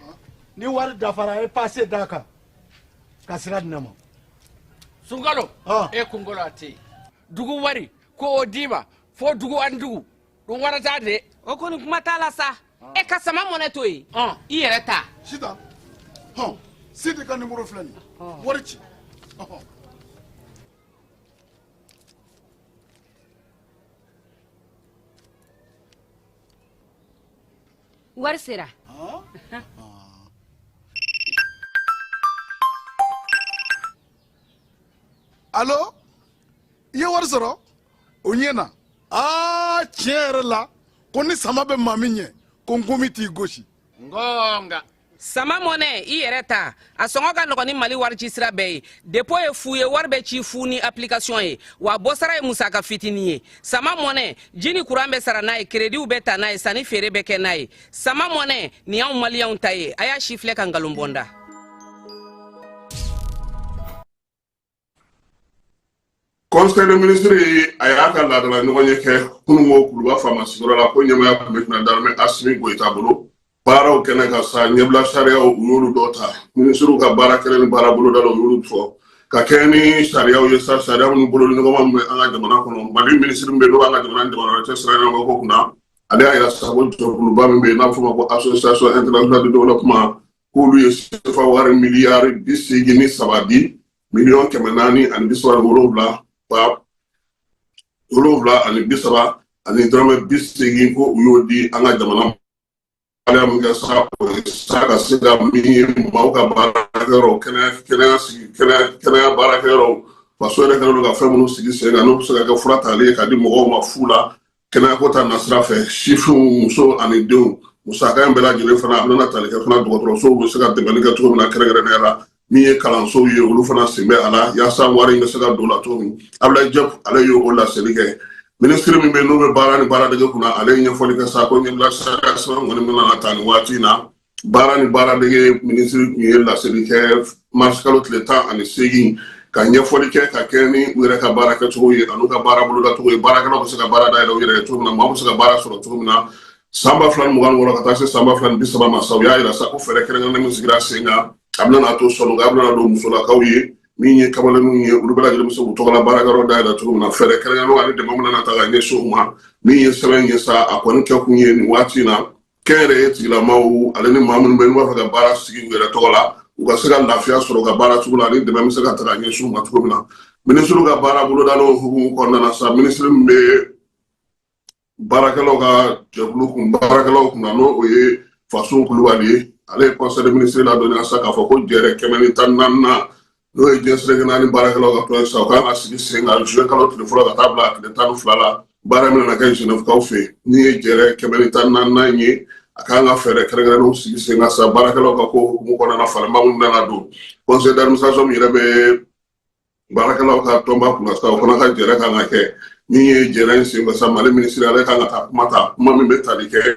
ni wari dafara, a ye passe d'a kan ka sira di ne ma. Sunkalo, e kunkolo a tɛ yen. Dugu wari ko o d'i ma fo dugu ani dugu ɗum warata de. O kɔni, kuma t'a la sa. E ka sama mɔnɛ to yen, i yɛrɛ ta. Sitan, hɔn, Sidi ka nimoro filɛ nin ye, wari ci. Ɔhɔn. Wari sera. Alo, i ye wari sɔrɔ, o ɲɛna. Aa, tiɲɛ yɛrɛ la, ko ni sama bɛ maa min ɲɛ, ko nkomi t'i gosi. Ngonga. Sama mɔnɛ, i yɛrɛ ta, a sɔngɔ ka nɔgɔn ni Mali wari ci sira bɛɛ ye. Dépôt ye fu ye, wari bɛ ci fu ni application ye, wa bɔsara ye musaka fitinin ye. Sama mɔnɛ, ji ni kuran bɛ sara n'a ye, créditw bɛ ta n'a ye, sanni feere bɛ kɛ n'a ye. Sama mɔnɛ nin y'anw maliyɛnw ta ye. A y'a si filɛ ka nkalon bɔ n da. Conseil des ministres, a y'a ka laadala ɲɔgɔnye kɛ kununko Kuluba faama sigiyɔrɔ la, ko ɲɛmaya tun bɛ kunna d'armée Asimi Goyita bolo. Baaraw kɛnɛ kan sa, ɲɛbila sariyaw, u y'olu dɔ ta. Minisiriw ka baara kɛnɛ ni baara bolodalaw, u y'olu fɔ ka kɛɲɛ ni sariyaw ye sa, sariya minnu bololi ɲɔgɔnma min bɛ an ka jamana kɔnɔ. Mali minisiri min bɛ yen, n'o b'an ka jamana ni jamana wɛrɛ cɛ sira ɲɔgɔn ko kunna, ale y'a yira sa ko jɛkuluba min bɛ yen, n'a bɛ f'o ma ko Association internationale de développement, k'olu ye sefa wari miliyari 83 di, miliyɔn kɛmɛ naani ani bi saba ni wolonwula ba wolonwula ani bi saba ani dɔrɔmɛ 80, ko u y'o di an ka jamana. Waleya min kɛ sa, o ye sa ka se ka min ye maaw ka baarakɛyɔrɔw, kɛnɛya sigi, kɛnɛya baarakɛyɔrɔw, faso yɛrɛ kɛlen don ka fɛn minnu sigi sen kan, n'o bɛ se ka kɛ fura tali ye ka di mɔgɔw ma fu la, kɛnɛyako ta nasira fɛ, sifinw, muso ani denw. Musaka in bɛɛ lajɛlen fana, a bɛna tali kɛ fana dɔgɔtɔrɔsow bɛ se ka dɛmɛni kɛ cogo min na, kɛrɛnkɛrɛnnenya la min ye kalansow ye, olu fana sen bɛ a la, yaasa wari in bɛ se ka don la cogo min. Abulayi Jɔp, ale ye o laseli kɛ. Minisiri min bɛ yen, n'o bɛ baara ni baaradege kunna, ale ye ɲɛfɔli kɛ sa ko ɲɛbila sariya sɛbɛn kɔni bɛna na ta nin waati in na. Baara ni baaradege minisiri tun ye laseli kɛ marisi kalo tile 18, ka ɲɛfɔli kɛ ka kɛ ni u yɛrɛ ka baara kɛcogo ye an'u ka baara bolodacogo ye, baarakɛlaw bɛ se ka baara dayɛlɛ u yɛrɛ ye cogo min na, maaw bɛ se ka baara sɔrɔ cogo min na, san 2026 ka taa se san 2030 ma sa. U y'a yira sa ko fɛɛrɛ kɛrɛnkɛrɛnnen min sigira sen kan, a bɛna n'a to sɔnni a bɛna don musolakaw ye, min ye kamalenninw ye, olu bɛɛ lajɛlen bɛ se k'u tɔgɔla baarakɛyɔrɔ dayɛlɛ cogo min na. Fɛɛrɛ kɛrɛnkɛrɛnnenw ani dɛmɛ bɛna ta ka ɲɛsin u ma. Min ye sɛbɛn ye sa, a kɔni kɛkun ye nin waati in na Kɛnyɛrɛye tigilamaw ale ni maa minnu bɛ n'u b'a fɛ ka baara sigi u yɛrɛ tɔgɔ la, u ka se ka lafiya sɔrɔ u ka baara sugu la ani dɛmɛ bɛ se ka ta ka ɲɛsin u ma cogo min na. Minisiriw ka baara bolodalen hukumu kɔnɔna na sa, minisiri min bɛ baarakɛlaw ka jɛkulu kun, baarakɛlaw kunna, n'o o ye Fasun Kulubali ye, ale ye conseil des ministres ladɔnniya sa k'a fɔ ko jɛrɛ 114nan, n'o ye diɲɛ seleke naani baarakɛlaw ka tɔn ye sa, o kan ka sigi sen kan juin kalo tile fɔlɔ ka taa bila tile 12 la. Baara min nana kɛ Genèvekaw fɛ yen, min ye jɛrɛ 114nan in ye, a kan ka fɛɛrɛ kɛrɛnkɛrɛnnenw sigi sen kan sa baarakɛlaw ka ko hukumu kɔnɔna na, falenba minnu nana don conseil d'administration min yɛrɛ bɛ baarakɛlaw ka tɔnba kunna sa, o fana ka jɛrɛ kan ka kɛ. Min ye jɛrɛ in senfɛ sa, Mali minisiri ale kan ka taa kuma ta, kuma min bɛ tali kɛ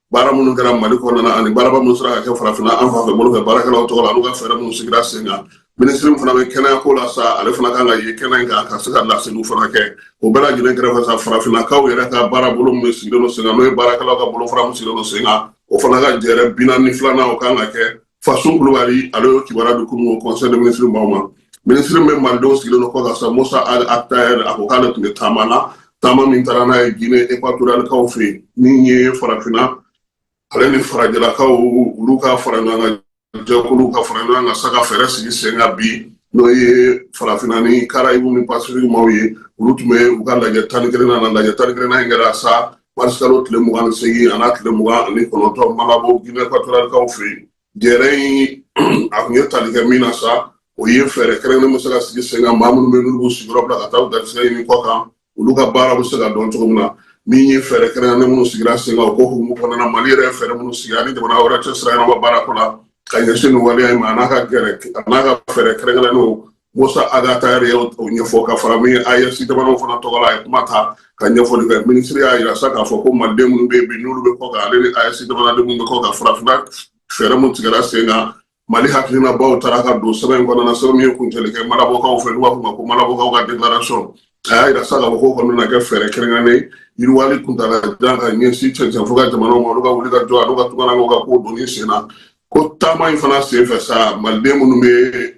baara minnu kɛra Mali kɔnɔna na ani baaraba minnu sera ka kɛ farafinna an fan fɛ bolo fɛ baarakɛlaw tɔgɔ la, n'u ka fɛɛrɛ minnu sigira sen kan. Minisiri min fana bɛ kɛnɛya ko la sa, ale fana kan ka ye kɛnɛ in kan ka se ka laseliw fana kɛ. O bɛɛ lajɛlen kɛrɛfɛ sa, farafinnakaw yɛrɛ ka baara bolo min sigilen don sen kan, n'o ye baarakɛlaw ka bolofara min sigilen don sen kan, o fana ka jɛrɛ 42nan, o kan ka kɛ. Fasun Kulubali ale y'o kibaruya di kunun conseil des ministres maaw ma. Minisiri min bɛ malidenw sigilen don kɔ kan sa, Mossa Ag Attaher, a ko k'ale tun bɛ taama na, taama min taara n'a ye Guinée équatorialekaw fɛ yen, min ye farafinna ale ni farajɛlakaw olu ka fara ɲɔgɔn kan jɛkulu ka fara ɲɔgɔn kan sa ka fɛɛrɛ sigi sen kan bi, n'o ye farafinna ni Caraïbes ni Pacifique maaw ye. Olu tun bɛ u ka lajɛ 11nan na. Lajɛ 11nan in kɛra sa mars kalo tile 28 a n'a tile 29 Malabo, Guinée équatorialekaw fɛ yen. Jɛrɛ in, a tun ye tali kɛ min na sa, o ye fɛɛrɛ kɛrɛnkɛrɛn bɛ se ka sigi sen kan, maa minnu bɛ n'olu b'u sigiyɔrɔ bila ka taa u garisɛgɛ ɲini kɔ kan, olu ka baara bɛ se ka dɔn cogo min na. Min ye fɛɛrɛ kɛrɛnkɛrɛnnen minnu sigira sen kan, o ko hukumu kɔnɔna na, Mali yɛrɛ ye fɛɛrɛ minnu sigi ani jamana wɛrɛ cɛ sira ɲɛnama baara ko la ka ɲɛsin nin waleya in ma, a n'a ka gɛrɛ a n'a ka fɛɛrɛ kɛrɛnkɛrɛnnenw, Mossa Ag Attaher ye o ɲɛfɔ. Ka fara min ye AES jamanaw fana tɔgɔ la, a ye kuma ta ka ɲɛfɔli kɛ. Minisiri y'a jira sa k'a fɔ ko maliden minnu bɛ yen bi, n'olu bɛ kɔ kan, ale ni AES jamanaden minnu bɛ kɔ kan, farafinna fɛɛrɛ min tigɛra sen kan, Mali hakilinabaw taara ka don sɛbɛn in kɔnɔna na, sɛbɛn min ye kuncɛli kɛ Malabɔkaw fɛ, n'u b'a fɔ ma ko Malabɔkaw ka déclaration. A y'a jira sa k'a fɔ k'o kɔni bɛna kɛ fɛɛrɛ kɛrɛnkɛrɛnnen yiriwali kuntaalajan ka ɲɛsin cɛncɛn fo ka jamanaw ma, olu ka wuli ka jɔ an'u ka tungarankew ka ko donni sen na. Ko taama in fana sen fɛ sa, maliden minnu bɛ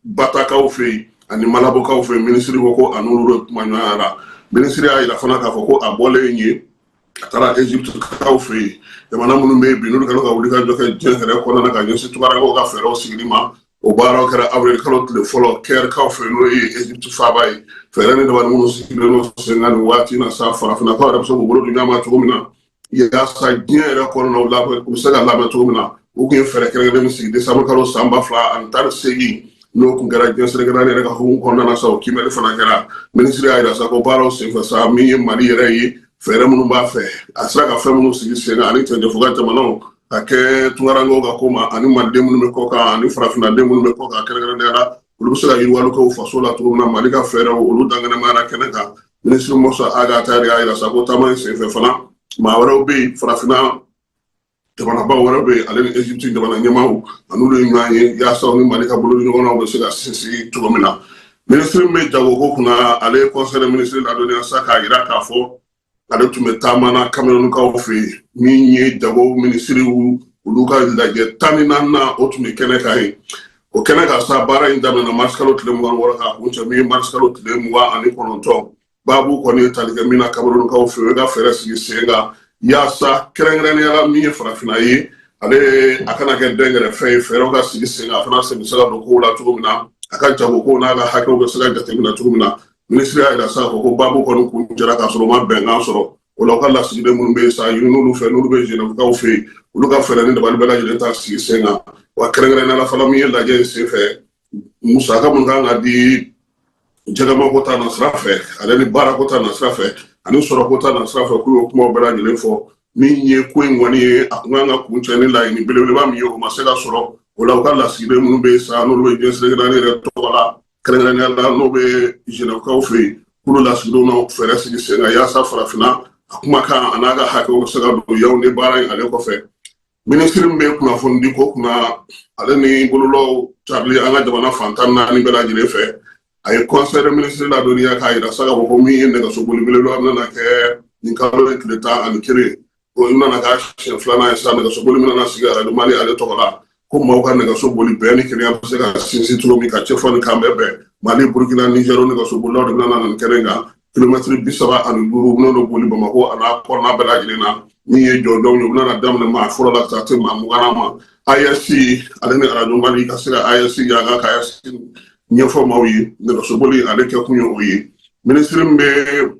Batakaw fɛ yen ani Malabokaw fɛ yen, minisiri ko ko a n'olu de kuma ɲɔgɔnya la. Minisiri y'a jira fana k'a fɔ ko a bɔlen yen, a taara Egyptekaw fɛ yen, jamana minnu bɛ yen bi, n'olu kɛlen ka wuli ka jɔ kɛ diɲɛ yɛrɛ kɔnɔna na ka ɲɛsin tungarankew ka fɛɛrɛw sigili ma. O baaraw kɛra avril kalo tile fɔlɔ Cairekaw fɛ yen, n'o ye Egypte faaba ye. Fɛɛrɛ ni dabali minnu sigilen don sen kan nin waati in na sa, farafinnakaw yɛrɛ bɛ se k'u bolo di ɲɔgɔn ma cogo min na yaasa diɲɛ yɛrɛ kɔnɔna u bɛ se ka labɛn cogo min na, u tun ye fɛɛrɛ kɛrɛnkɛrɛnnen min sigi décembre kalo san 2018, n'o tun kɛra diɲɛ seleke naani yɛrɛ ka hukumu kɔnɔna na sa, o kiimɛli fana kɛra. Minisiri y'a jira sa ko baaraw senfɛ sa, min ye Mali yɛrɛ ye, fɛɛrɛ minnu b'a fɛ, a sera ka fɛn minnu sigi sen kan ani cɛncɛnfɔ jamanaw ka kɛ tungarankew ka ko ma, ani maliden minnu bɛ kɔ kan ani farafinnaden minnu bɛ kɔ kan kɛrɛnkɛrɛnnenya la, olu bɛ se ka yiriwali kɛ u faso la cogo min na, Mali ka fɛɛrɛw olu dankɛnɛmayara kɛnɛ kan. Minisiri Mossa Ag Attaher y'a jira sa ko taama in senfɛ fana, maa wɛrɛw bɛ yen, farafinna jamanaba wɛrɛ bɛ yen, ale ni Egypte jamana ɲɛmaaw, a n'olu ye ɲɔgɔn ye yaasa u ni Mali ka bolodiɲɔgɔnnaw bɛ se ka sinsin cogo min na. Minisiri min bɛ jagoko kunna, ale ye conseil des ministres ladɔnniya sa k'a jira k'a fɔ ale tun bɛ taama na Camerounkaw fɛ yen. Min ye jago minisiriw olu ka lajɛ 14nan, o tun bɛ kɛnɛ kan yen. O kɛnɛ kan sa, baara in daminɛna mars kalo tile 26 k'a kuncɛ min ye mars kalo tile 29. Baabu kɔni ye tali kɛ min na Camerounkaw fɛ, o ye ka fɛɛrɛ sigi sen kan yaasa kɛrɛnkɛrɛnnenya la min ye farafinna ye, ale a kana kɛ dɛnkɛrɛfɛ ye, fɛɛrɛw ka sigi sen kan, a fana sen bɛ se ka don kow la cogo min na, a ka jagokow n'a ka hakɛw bɛ se ka jateminɛ cogo min na. Minisiri y'a jira sa k'a fɔ ko baabu kɔni kuncɛra k'a sɔrɔ u ma bɛnkan sɔrɔ. O la, u ka lasigiden minnu bɛ yen sa, ɲini n'olu fɛ, n'olu bɛ Genèvekaw fɛ yen, olu ka fɛɛrɛ ni dabali bɛɛ lajɛlen ta sigi sen kan. Wa kɛrɛnkɛrɛnnenya la fana, min ye lajɛ in sen fɛ, musaka minnu kan ka di jɛgɛmako ta nasira fɛ, ale ni baarako ta nasira fɛ, ani sɔrɔko ta nasira fɛ, k'u y'o kumaw bɛɛ lajɛlen fɔ. Min ye ko in kɔni ye, a kun kan ka kuncɛ ni laɲini belebeleba min ye, o ma se ka sɔrɔ. O la, u ka lasigiden minnu bɛ yen sa, n'olu bɛ diɲɛ seleke naani yɛrɛ tɔgɔ la, kɛrɛnkɛrɛnnenya la n'o bɛ Genèvekaw fɛ yen, k'olu lasigidenw na fɛɛrɛ sigi sen kan yaasa farafinna a kumakan a n'a ka hakɛw bɛ se ka don Yaoundé baara in ale kɔfɛ. Minisiri min bɛ kunnafonidi ko kunna, ale ni bololaw carili an ka jamana fan 14 bɛɛ lajɛlen fɛ, a ye conseil des ministres ladɔnniya k'a jira sa k'a fɔ ko min ye nɛgɛso boli belebeleba bɛna kɛ nin kalo in tile 11, o nana k'a siɲɛ filanan ye sa, nɛgɛso boli min nana sigi arajo Mali ale tɔgɔ la, ko maaw ka nɛgɛso boli bɛn ni kelenya bɛ se ka sinsin cogo min, ka cɛfɔ ni kan bɛɛ bɛn. Mali, Burukina, Nizɛri nɛgɛso bolilaw de bɛna na nin kɛnɛ kan, kilomɛtiri 35 bɛna boli Bamakɔ a n'a kɔnɔna bɛɛ lajɛlen na. Min ye jɔnjɔnw ye, u bɛna daminɛ maa fɔlɔ la ka taa se maa 20nan ma. AES ale ni Arajo Mali ka se ka AES yanga, ka AES ɲɛfɔ maaw ye. Nɛgɛsoboli ale kɛkun ye o ye. Minisiri min bɛ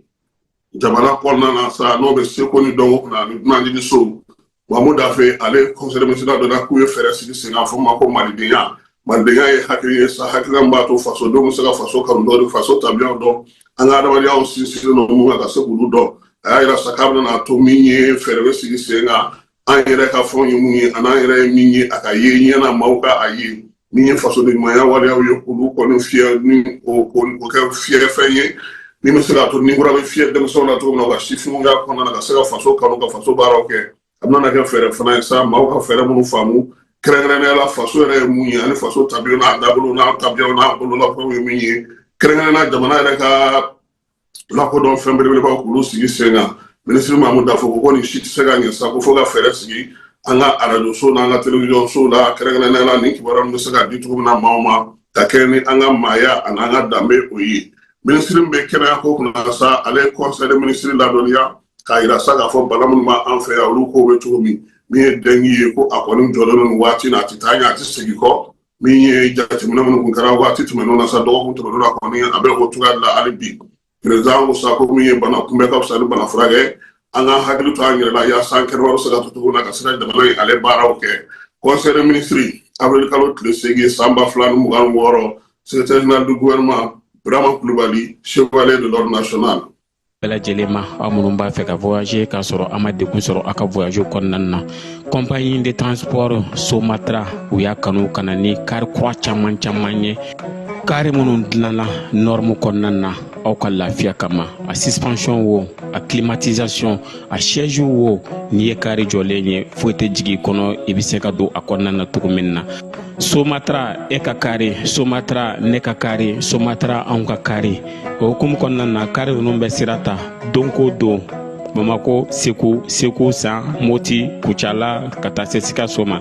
jamana kɔnɔna na sa, n'o bɛ seko ni dɔnko kunna ani dunanjiginsow, Mamu Dafe, ale conseil des ministres dɔ la k'u ye fɛɛrɛ sigi sen kan, fɔ ma ko malidenya. Malidenya ye hakili ye sa, hakilina min b'a to fasodenw bɛ se ka faso kanu dɔn, faso tabiyaw dɔn, an ka adamadenyaw sinsinnen don mun kan, ka se k'olu dɔn. A y'a yira sa k'a bɛna to min ye, fɛɛrɛ bɛ sigi sen kan, an yɛrɛ ka fɛnw ye mun ye, an'an yɛrɛ ye min ye, a ka ye ɲɛ na, maaw ka a ye. Min ye fasoden ɲumanya waleyaw ye, k'olu kɔni fiyɛ ni o kɛ fiyɛfɛn ye min bɛ se k'a to ni kura bɛ fiyɛ denmisɛnw na cogo min na, u ka sifinya kɔnɔna na, ka se ka faso kanu, ka faso baaraw kɛ. A bɛna kɛ fɛɛrɛ fana ye sa, maaw ka fɛɛrɛ minnu faamu, kɛrɛnkɛrɛnnenya la faso yɛrɛ ye mun ye, ani faso tabiyaw n'a dabolo n'a tabiyaw n'a bololafɛnw ye min ye, kɛrɛnkɛrɛnnenya jamana yɛrɛ ka lakodɔn fɛn belebelebaw, k'olu sigi sen kan. Minisiri Mamu Dafo ko nin si tɛ se ka ɲɛ sa, ko fo ka fɛɛrɛ sigi an ka arajoso n'an ka telewisɔnsow la, kɛrɛnkɛrɛnnenya la nin kibaruya bɛ se ka di cogo min na maaw ma, ka kɛ ni an ka maaya ani an ka danbe o ye. Minisiri min bɛ kɛnɛya ko kunna sa, ale ye conseil des ministres ladɔnniya k'a yira sa k'a fɔ bana minnu b'an fɛ yan, olu ko bɛ cogo min. Min ye dengue ye, ko a kɔni jɔlen don nin waati na, a tɛ taa ɲɛ, a tɛ segin kɔ. Min ye jateminɛ minnu kun kɛra waati tɛmɛnenw na sa, dɔgɔkun tɛmɛnenw na kɔni, a bɛ o cogoya de la hali bi. Président ko sa ko min ye bana kunbɛ ka fisa ni bana furakɛ, an ka hakili to an yɛrɛ la yaasa an kɛnɛma bɛ se ka to cogo min na, ka se ka jamana in ale baaraw kɛ. Conseil des ministres, avril kalo tile 8 san 2026, secrétaire général du gouvernement Birama Kulubali, chevalier de l'ordre national. Bɛɛ lajɛlen ma, aw minnu b'a fɛ ka voyager k'a sɔrɔ a ma degun sɔrɔ aw ka voyage kɔnɔna na, compagnie de transport Somatra, u y'a kanu ka na ni kari kura caman caman ye, kari minnu dilanna norme kɔnɔna na aw ka lafiya kama. A suspension wo, a climatisation, a siège wo, n'i ye kari jɔlen ye, foyi tɛ jigin i kɔnɔ, i bɛ se ka don a kɔnɔna na cogo min na. Somatra, e ka kari Somatra, ne ka kari Somatra, anw ka kari. O hukumu kɔnɔna na, kari ninnu bɛ sira ta don ko don, Bamako, Segu, Segu San, Moti, Kucala, ka taa se Sikaso ma,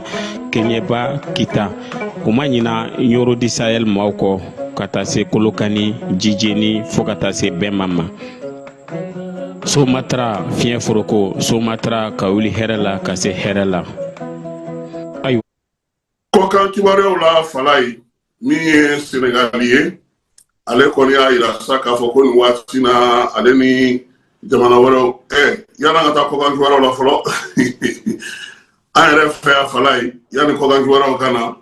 Keɲeba, Kita. U ma ɲina Ɲoro du Sahel maaw kɔ, ka taa se Kolokani, Jijeni, fo ka taa se Bɛnma ma. Somatra, fiɲɛ foroko Somatra, ka wuli hɛrɛ la ka se hɛrɛ la. Ayiwa, kɔkan kibaruyaw la, Falayi, min ye Senegali ye, ale kɔni y'a yira sa k'a fɔ ko nin waati na, ale ni jamana wɛrɛw. Yan'an ka taa kɔkan kibaruyaw la fɔlɔ, an yɛrɛ fɛ yan, Falayi, yanni kɔkan kibaruyaw ka na,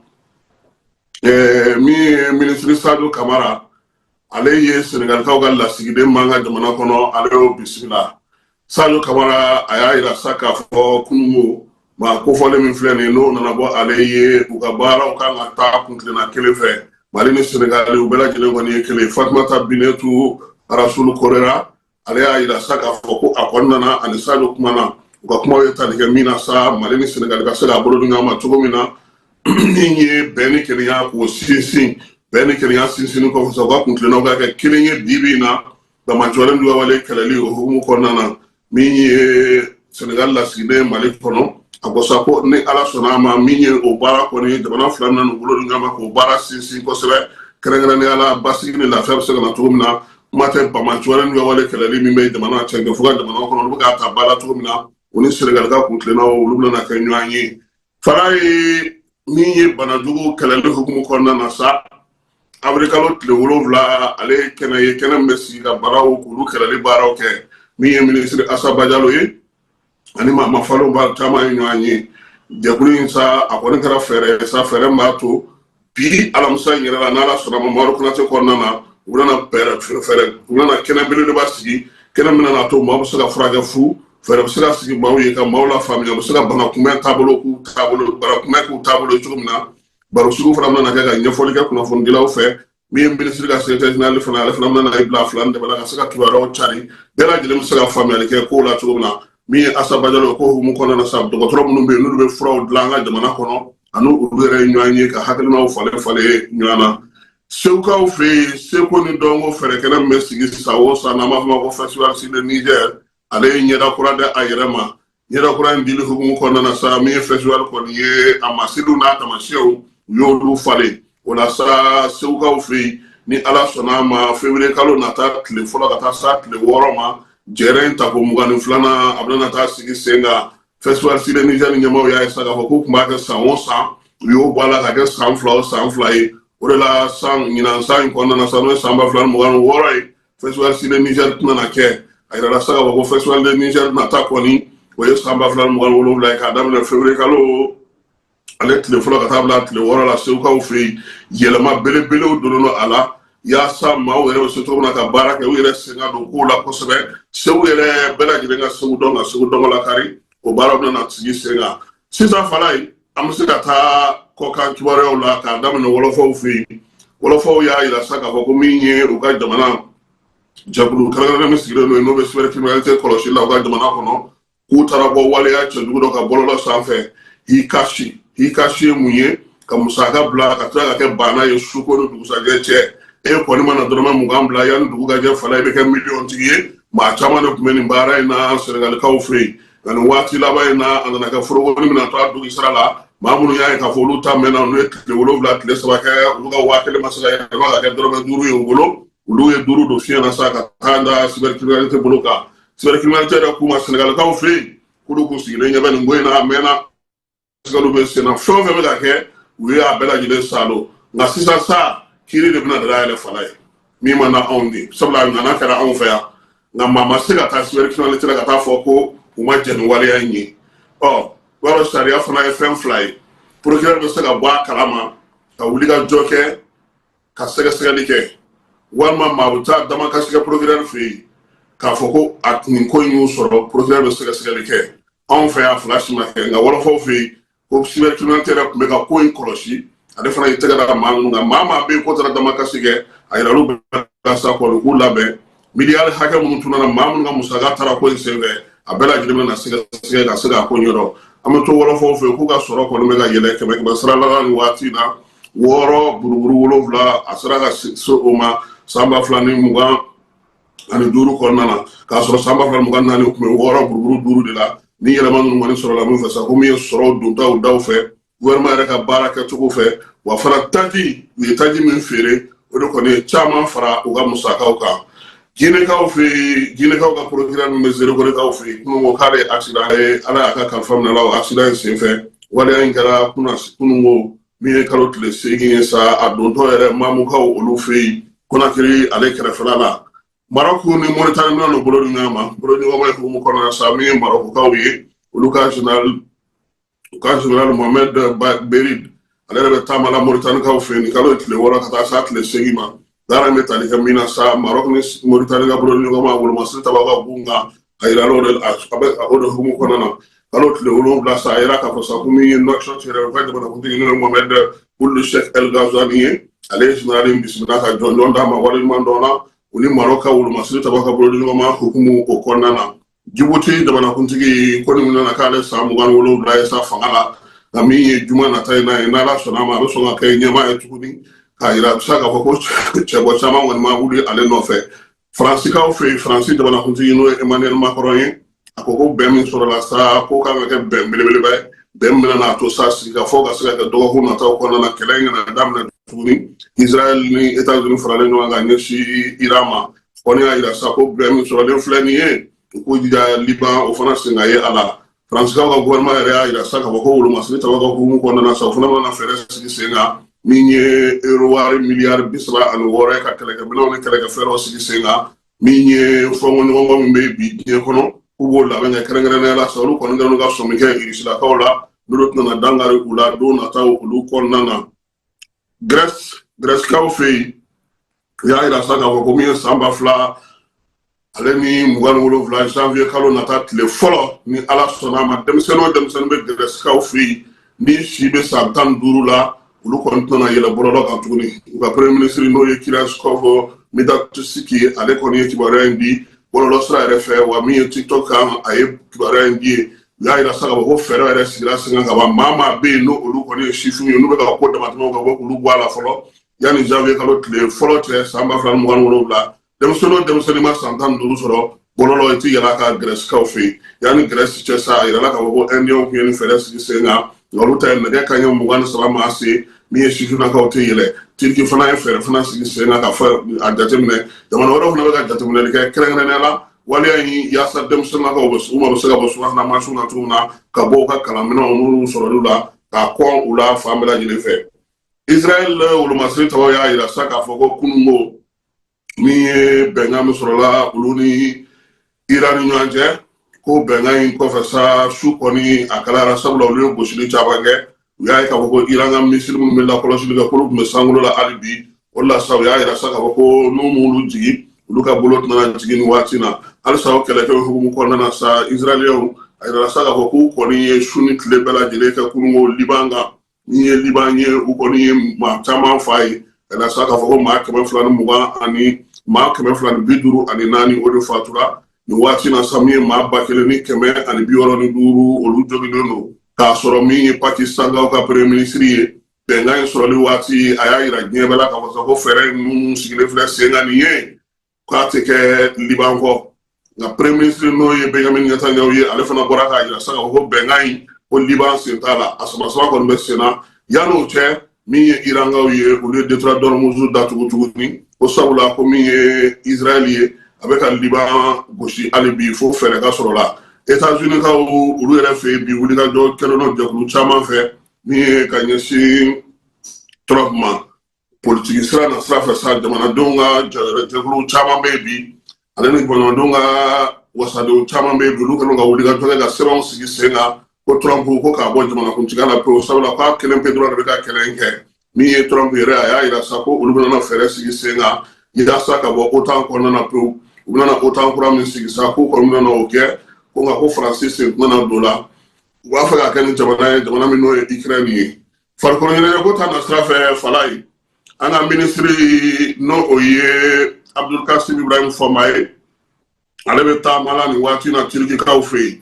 min ye minisiri Sadio Kamara, ale ye Senegalikaw ka lasigiden b'an ka jamana kɔnɔ, ale y'o bisimila. Sadio Kamara, a y'a yira sa k'a fɔ kununko maa kofɔlen min filɛ nin ye, n'o nana bɔ ale ye, u ka baaraw kan ka taa kuntilenna kelen fɛ. Mali ni Senegali, u bɛɛ lajɛlen kɔni ye kelen. Fatumata Binetu Rasulu Korera, ale y'a yira sa k'a fɔ ko a kɔni nana, ani Sadio kumana, u ka kumaw ye tali kɛ min na sa, Mali ni Senegali ka se k'a bolo di ɲɔgɔn ma cogo min na, min ye bɛn ni kelenya k'o sinsin. Bɛn ni kelenya sinsinni kɔfɛ sa, u ka kuntilennaw ka kɛ kelen ye. Bi bi in na, damatɛmɛ juguya kɛlɛli o hukumu kɔnɔna na, min ye Senegal lasigiden Mali kɔnɔ, a ko sa ko ni Ala sɔnna a ma, min ye o baara kɔni, jamana fila min n'u bolo di ɲɔgɔn ma k'o baara sinsin kosɛbɛ, kɛrɛnkɛrɛnnenya la basigi ni lafiya bɛ se ka na cogo min na. Kuma tɛ banbaanciwale ni wale kɛlɛli min bɛ jamana cɛ fo ka jamana kɔnɔ, olu bɛ k'a ta ba la cogo min na, u ni Senegal ka kuntilennaw, olu bɛna kɛ ɲɔgɔn ye. Fara ye min ye banajugu kɛlɛli hukumu kɔnɔna na sa, avril kalo tile 7, ale ye kɛnɛ ye, kɛnɛ min bɛ sigi ka banaw k'olu kɛlɛli baaraw kɛ. Min ye minisiri Asa Bajalo ye, ani maa mafalenw ba caman ye ɲɔgɔn ye. Jɛkulu in sa, a kɔni kɛra fɛɛrɛ ye sa, fɛɛrɛ min b'a to bi alamisa in yɛrɛ la, n'Ala sɔnna ma, Mamadu Konate kɔnɔna na, u bɛna fɛɛrɛ, u bɛna kɛnɛ belebeleba sigi, kɛnɛ min bɛna to maaw bɛ se ka furakɛ fu. Fɛɛrɛ bɛ se ka sigi maaw ye ka maaw lafaamuya, u bɛ se ka bana kunbɛn taabolo k'u taabolo, bana kunbɛn k'u taabolo ye cogo min na. Barosigiw fana bɛna kɛ ka ɲɛfɔli kɛ kunnafonidilaw fɛ. Min ye minisiri ka secrétaire général fana, ale fana bɛna i bila fila ni dɛmɛ la ka se ka kibaruyaw cari, bɛɛ lajɛlen bɛ se ka faamuyali kɛ kow la cogo min na. Min ye Asa Bajalo ko hukumu kɔnɔna na sa, dɔgɔtɔrɔ minnu bɛ yen n'olu bɛ furaw dilan an ka jamana kɔnɔ, ani olu yɛrɛ ye ɲɔgɔn ye ka hakilinaw falen falen ɲɔgɔn na. Segukaw fɛ yen, seko ni dɔnko fɛɛrɛkɛnɛ min bɛ sigi san o san, n'an b'a fɔ ma ko Festival sur le Niger, ale ye ɲɛda kura da a yɛrɛ ma. Ɲɛda kura in dili hukumu kɔnɔna na sa, min ye festival kɔni ye, a masiriw n'a tamasiyɛnw, u y'olu falen o la sa. Segukaw fɛ yen, ni Ala sɔnna a ma, février kalo nata tile fɔlɔ ka taa sa tile 6 ma. Jɛrɛ in tako 22nan, a bɛna taa sigi sen kan. Festival Ciné Niger ɲɛmaaw y'a ye sa k'a fɔ k'u tun b'a kɛ san o san, u y'o bɔ a la ka kɛ san 2 o san 2 ye. O de la san ɲinan san in kɔnɔna na sa, n'o ye san 2026 ye, Festival Ciné Niger tɛna na kɛ. A yirala sa k'a fɔ ko Festival de Niger nata kɔni, o ye san 2027 ye, k'a daminɛ février kalo ale tile fɔlɔ ka taa bila tile 6 la, Segukaw fɛ yen. Yɛlɛma belebelew donnen don a la yaasa maaw yɛrɛ bɛ se cogo min na ka baara kɛ, u yɛrɛ sen ka don kow la kosɛbɛ, Segu yɛrɛ bɛɛ lajɛlen ka Segu dɔn, ka Segu dɔnko lakari. O baaraw bɛna sigi sen kan sisan. Fala ye, an bɛ se ka taa kɔkan kibaruyaw la, k'a daminɛ wɔlɔfɔw fɛ yen. Wɔlɔfɔw y'a yira sa k'a fɔ ko min ye u ka jamana jɛkulu kɛrɛnkɛrɛnnen min sigilen don yen, n'o bɛ cybercriminalité kɔlɔsi la u ka jamana kɔnɔ, k'u taara bɔ waleya cɛjugu dɔ kan bɔlɔlɔ sanfɛ, Hikashi. Hikashi ye mun ye? Ka musaka bila ka tila ka kɛ baana ye su ko ni dugusajɛ cɛ. E kɔni mana dɔrɔmɛ 20 bila, yanni dugu ka jɛ, fala, i bɛ kɛ miliyɔntigi ye. Maa caman de tun bɛ nin baara in na Sɛnɛgalikaw fɛ yen, nka nin waati laban in na, a nana kɛ forokoni mina to a dugu sira la. Maa minnu y'a ye k'a fɔ olu ta mɛnna, n'u ye tile 7 tile 3 kɛ, olu ka 1000 ma se ka yɛlɛma ka kɛ dɔrɔmɛ 5 ye u bolo. Olu ye 5 don fiɲɛ na sa ka taa da cybercriminalité bolo kan. Cybercriminalité yɛrɛ k'u ma Sɛnɛgalikaw fɛ yen k'olu k'u sigilen ɲɛ bɛ nin ko in na a mɛnna, sɛgɛsɛgɛliw bɛ sen na, fɛn o fɛn bɛ ka kɛ, u ye a bɛɛ lajɛlen salo. Nka sisan sa, kiiri de bɛna dayɛlɛ fala ye min ma na anw de, sabula a ɲɔgɔnna kɛra anw fɛ yan, nka maa ma se ka taa cybercriminalité la ka taa fɔ ko u ma jɛn ni waleya in ye. Ɔ, i b'a dɔn, sariya fana ye fɛn fila ye. Procureur bɛ se ka bɔ a kalama ka wuli ka jɔ kɛ, ka sɛgɛsɛgɛli kɛ, walima maa bɛ taa damakasi kɛ procureur fɛ yen k'a fɔ ko a nin ko in y'u sɔrɔ, procureur bɛ sɛgɛsɛgɛli kɛ. Anw fɛ yan, fila si ma kɛ. Nka wɔlɔfɔw fɛ yen ko cybercriminalité yɛrɛ tun bɛ ka ko in kɔlɔsi, ale fana y'i tɛgɛ da maa ninnu kan. Maa maa bɛ yen ko taara damakasi kɛ, a yirala olu bɛɛ la sa kɔni k'u labɛn. Miliyari hakɛ minnu tununa, maa minnu ka musaka taara ko in senfɛ, a bɛɛ lajɛlen bɛna sɛgɛsɛgɛ ka se k'a ko ɲɛdɔn. An bɛ to wɔlɔfɔw fɛ yen k'u ka sɔrɔ kɔni bɛ ka yɛlɛ kɛmɛ kɛmɛ sara la nin waati in na, 6.7, a sera ka se o ma san 2025 kɔnɔna na, k'a sɔrɔ san 2024 tun bɛ 6.5 de la. Ni yɛlɛma ninnu kɔni sɔrɔla min fɛ sa, ko min ye sɔrɔw dontaw daw fɛ, gouvernement yɛrɛ ka baara kɛcogo fɛ, wa fana taji, u ye taji min feere, o de kɔni ye caman fara u ka musakaw kan. Jinɛkaw fɛ yen, jinɛkaw ka procureur min bɛ Zerekorekaw fɛ yen, kununko k'ale ye accident ye, Ala y'a ka kalifa minɛ la o accident in senfɛ. Waleya in kɛra kununko min ye kalo tile 8 ye sa, a dontɔ yɛrɛ Mamukaw olu fɛ yen, Konakiri ale kɛrɛfɛla la. Marɔku ni Moritani bɛna n'u bolo di ɲɔgɔn ma. Bolo ɲɔgɔnma ye hukumu kɔnɔna na sa, min ye Marɔkukaw ye, olu ka général, u ka général Mohamed Berid, ale yɛrɛ bɛ taama la Moritanikaw fɛ yen nin kalo ye tile 6 ka taa s'a tile 8 ma. Baara in bɛ tali kɛ min na sa, Marɔku ni Moritani ka bolo ɲɔgɔn ma wolomasiri tabaw ka gun kan, a yirala o de a bɛ o de hukumu kɔnɔna na. Kalo tile 7 sa, a yira k'a fɔ sa ko min ye Nouakchott yɛrɛ, u ka jamanakuntigi n'o ye Mohamed Ould Cheikh El Ghazouani ye, ale ye général in bisimila ka jɔnjɔn d'a ma, waleɲuman dɔn na u ni Marɔku ka wolomasiri tabaw ka bolo ɲɔgɔn ma hukumu o kɔnɔna na. Jibuti jamanakuntigi ko nin nana k'ale san 27 ye sa fanga la, nka min ye juma nata in na ye, n'Ala sɔnna a ma, a bɛ sɔn ka kɛ ɲɛmaa ye tuguni, k'a yira sa k'a fɔ ko cɛbɔ caman kɔni ma wuli ale nɔfɛ. Faransikaw fɛ yen, Faransi jamanakuntigi n'o ye Emmanuel Macron ye, a ko ko bɛn min sɔrɔla sa, ko kan ka kɛ bɛn belebeleba ye, bɛn min bɛna n'a to sa sigikafɔ ka se ka kɛ dɔgɔkun nataw kɔnɔna na, kɛlɛ in kana daminɛ tuguni. Israël ni États-Unis faralen ɲɔgɔn kan ɲɛsin Iran ma, kɔni y'a yira sa ko bɛn min sɔrɔlen filɛ nin ye, u k'u jija Liban o fana sen ka ye a la. Faransikaw ka gouvernement yɛrɛ y'a yira sa k'a fɔ ko wolomasiri tabaw ka hukumu kɔnɔna na sa, o fana bɛna fɛɛrɛ sigi sen kan, min ye euro wari miliyari 36 ye, ka kɛlɛkɛminɛnw ni kɛlɛkɛfɛɛrɛw sigi sen kan. Min ye fɔnkɔɲɔgɔnkɔ min bɛ bi diɲɛ kɔnɔ, k'u b'o labɛn kɛ, kɛrɛnkɛrɛnnenya la sa, olu kɔni kɛlen ka sɔmi kɛ Irisilakaw la, n'olu tɛna dankari u la don nataw olu kɔnɔna na. Grèce, Grècekaw fɛ yen, u y'a yira sa k'a fɔ ko min ye san 2027 janvier kalo nata tile fɔlɔ, ni Ala sɔnna a ma, denmisɛnnin o denmisɛnnin bɛ Grècekaw fɛ yen ni si bɛ san 15 la, olu kɔni tɛna yɛlɛ bɔlɔlɔ kan tuguni. U ka premier ministre n'o ye Kyriakos Mitsotakis, ale kɔni ye kibaruya in di bɔlɔlɔ sira yɛrɛ fɛ, wa min ye TikTok kan, a ye kibaruya in di yen. U y'a yira sa k'a fɔ ko fɛɛrɛ yɛrɛ sigira sen kan ka ban. Maa maa bɛ yen n'o olu kɔni ye sifinw ye, n'u bɛ ka ko damatɛmɛw kɛ, u bɛ k'olu bɔ a la fɔlɔ yanni janvier kalo tile fɔlɔ cɛ san 2027. Denmisɛnnin o denmisɛnnin ma san 15 sɔrɔ, bɔlɔlɔ i ti yɛlɛ a kan Grɛsikaw fɛ yen. Yanni Grɛsi cɛ sa, a yirala k'a fɔ ko Indiyɛnw tun ye nin fɛɛrɛ sigi sen kan, nka olu ta ye nɛgɛ kanɲɛ 23 maa se, min ye sifinnakaw tɛ yɛlɛ. Tiriki fana ye fɛɛrɛ fana sigi sen kan ka fɔ a jateminɛ. Jamana wɛrɛw fana bɛ ka jateminɛli kɛ, kɛrɛnkɛrɛnnenya la Waleya in yaasa denmisɛnninlakaw bɛ u ma bɛ se ka bɔ subahana mansinw na cogo min na, ka bɔ u ka kalanminɛnw minnu sɔrɔli la k'a kɔn u la fan bɛɛ lajɛlen fɛ. Israël wolomasiri tabaw y'a yira sa k'a fɔ ko kununko min ye bɛnkan min sɔrɔla olu ni Iran ni ɲɔgɔn cɛ, ko bɛnkan in kɔfɛ sa, su kɔni a kalayara, sabula olu ye gosili caman kɛ. U y'a ye k'a fɔ ko Iran ka misili minnu bɛ lakɔlɔsili kɛ, k'olu tun bɛ sankolo la hali bi. O de la sa, u y'a yira sa k'a fɔ ko n'u m'olu jigin, olu ka bolo tɛna jigin nin waati na. Halisa o kɛlɛkɛw hukumu kɔnɔna na sa, Israɛliyɛnw a yirala sa k'a fɔ k'u kɔni ye su ni tile bɛɛ lajɛlen kɛ kununko Liban kan. Min ye Liban ye, u kɔni ye maa caman fa ye ka na sa k'a fɔ ko maa 220 ani maa 254, o de fatura nin waati na sa. Min ye maa 1165, olu joginnen don. K'a sɔrɔ min ye Pakistankaw ka premier ministre ye, bɛnkan in sɔrɔli waati, a y'a yira diɲɛ bɛɛ la k'a fɔ sa ko fɛɛrɛ minnu sigilen filɛ sen kan nin ye, k'a tɛ kɛ Liban kɔ. Nka premier ministre, n'o ye Benjamin Netanyahu ye, ale fana bɔra k'a jira sa k'a fɔ ko bɛnkan in, ko Liban sen t'a la. A sama-sama kɔni bɛ sen na. Yann'o cɛ, min ye Irankaw ye, olu ye détroit d'Ormuz datugu tuguni, ko sabula ko min ye Israël ye, a bɛ ka Liban gosi hali bi, fo fɛɛrɛ ka sɔrɔ la. États-Unis kaw olu yɛrɛ fɛ yen bi, wulikajɔ kɛlen don jɛkulu caman fɛ min ye ka ɲɛsin Trump ma politiki sira na sira fɛ sa. Jamanadenw ka jɛkulu caman bɛ yen bi, ale ni jamanadenw ka wasadenw caman bɛ yen bi, olu kɛlen ka wulikajɔ kɛ ka sɛbɛnw sigi sen kan ko Trump ko k'a bɔ jamanakuntigiya la pewu, sabula k'a kelen pe dɔrɔn de bɛ ka kɛlɛ in kɛ. Min ye Trump yɛrɛ, a y'a yira sa ko olu bɛna fɛɛrɛ sigi sen kan yaasa ka bɔ OTAN kɔnɔna na pewu. U bɛna OTAN kura min sigi sa, k'u kɔni bɛna o kɛ, ko nka ko Faransi sen tɛna don la. U b'a fɛ ka kɛ ni jamana ye, jamana min n'o ye Ukraine ye. Farikolo ɲɛnajɛ ko ta na sira fɛ, fala ye, an ka minisiri, n'o o ye Abdulkasim Ibrahim Fɔnba ye, ale bɛ taama la nin waati na Turikikaw fɛ yen.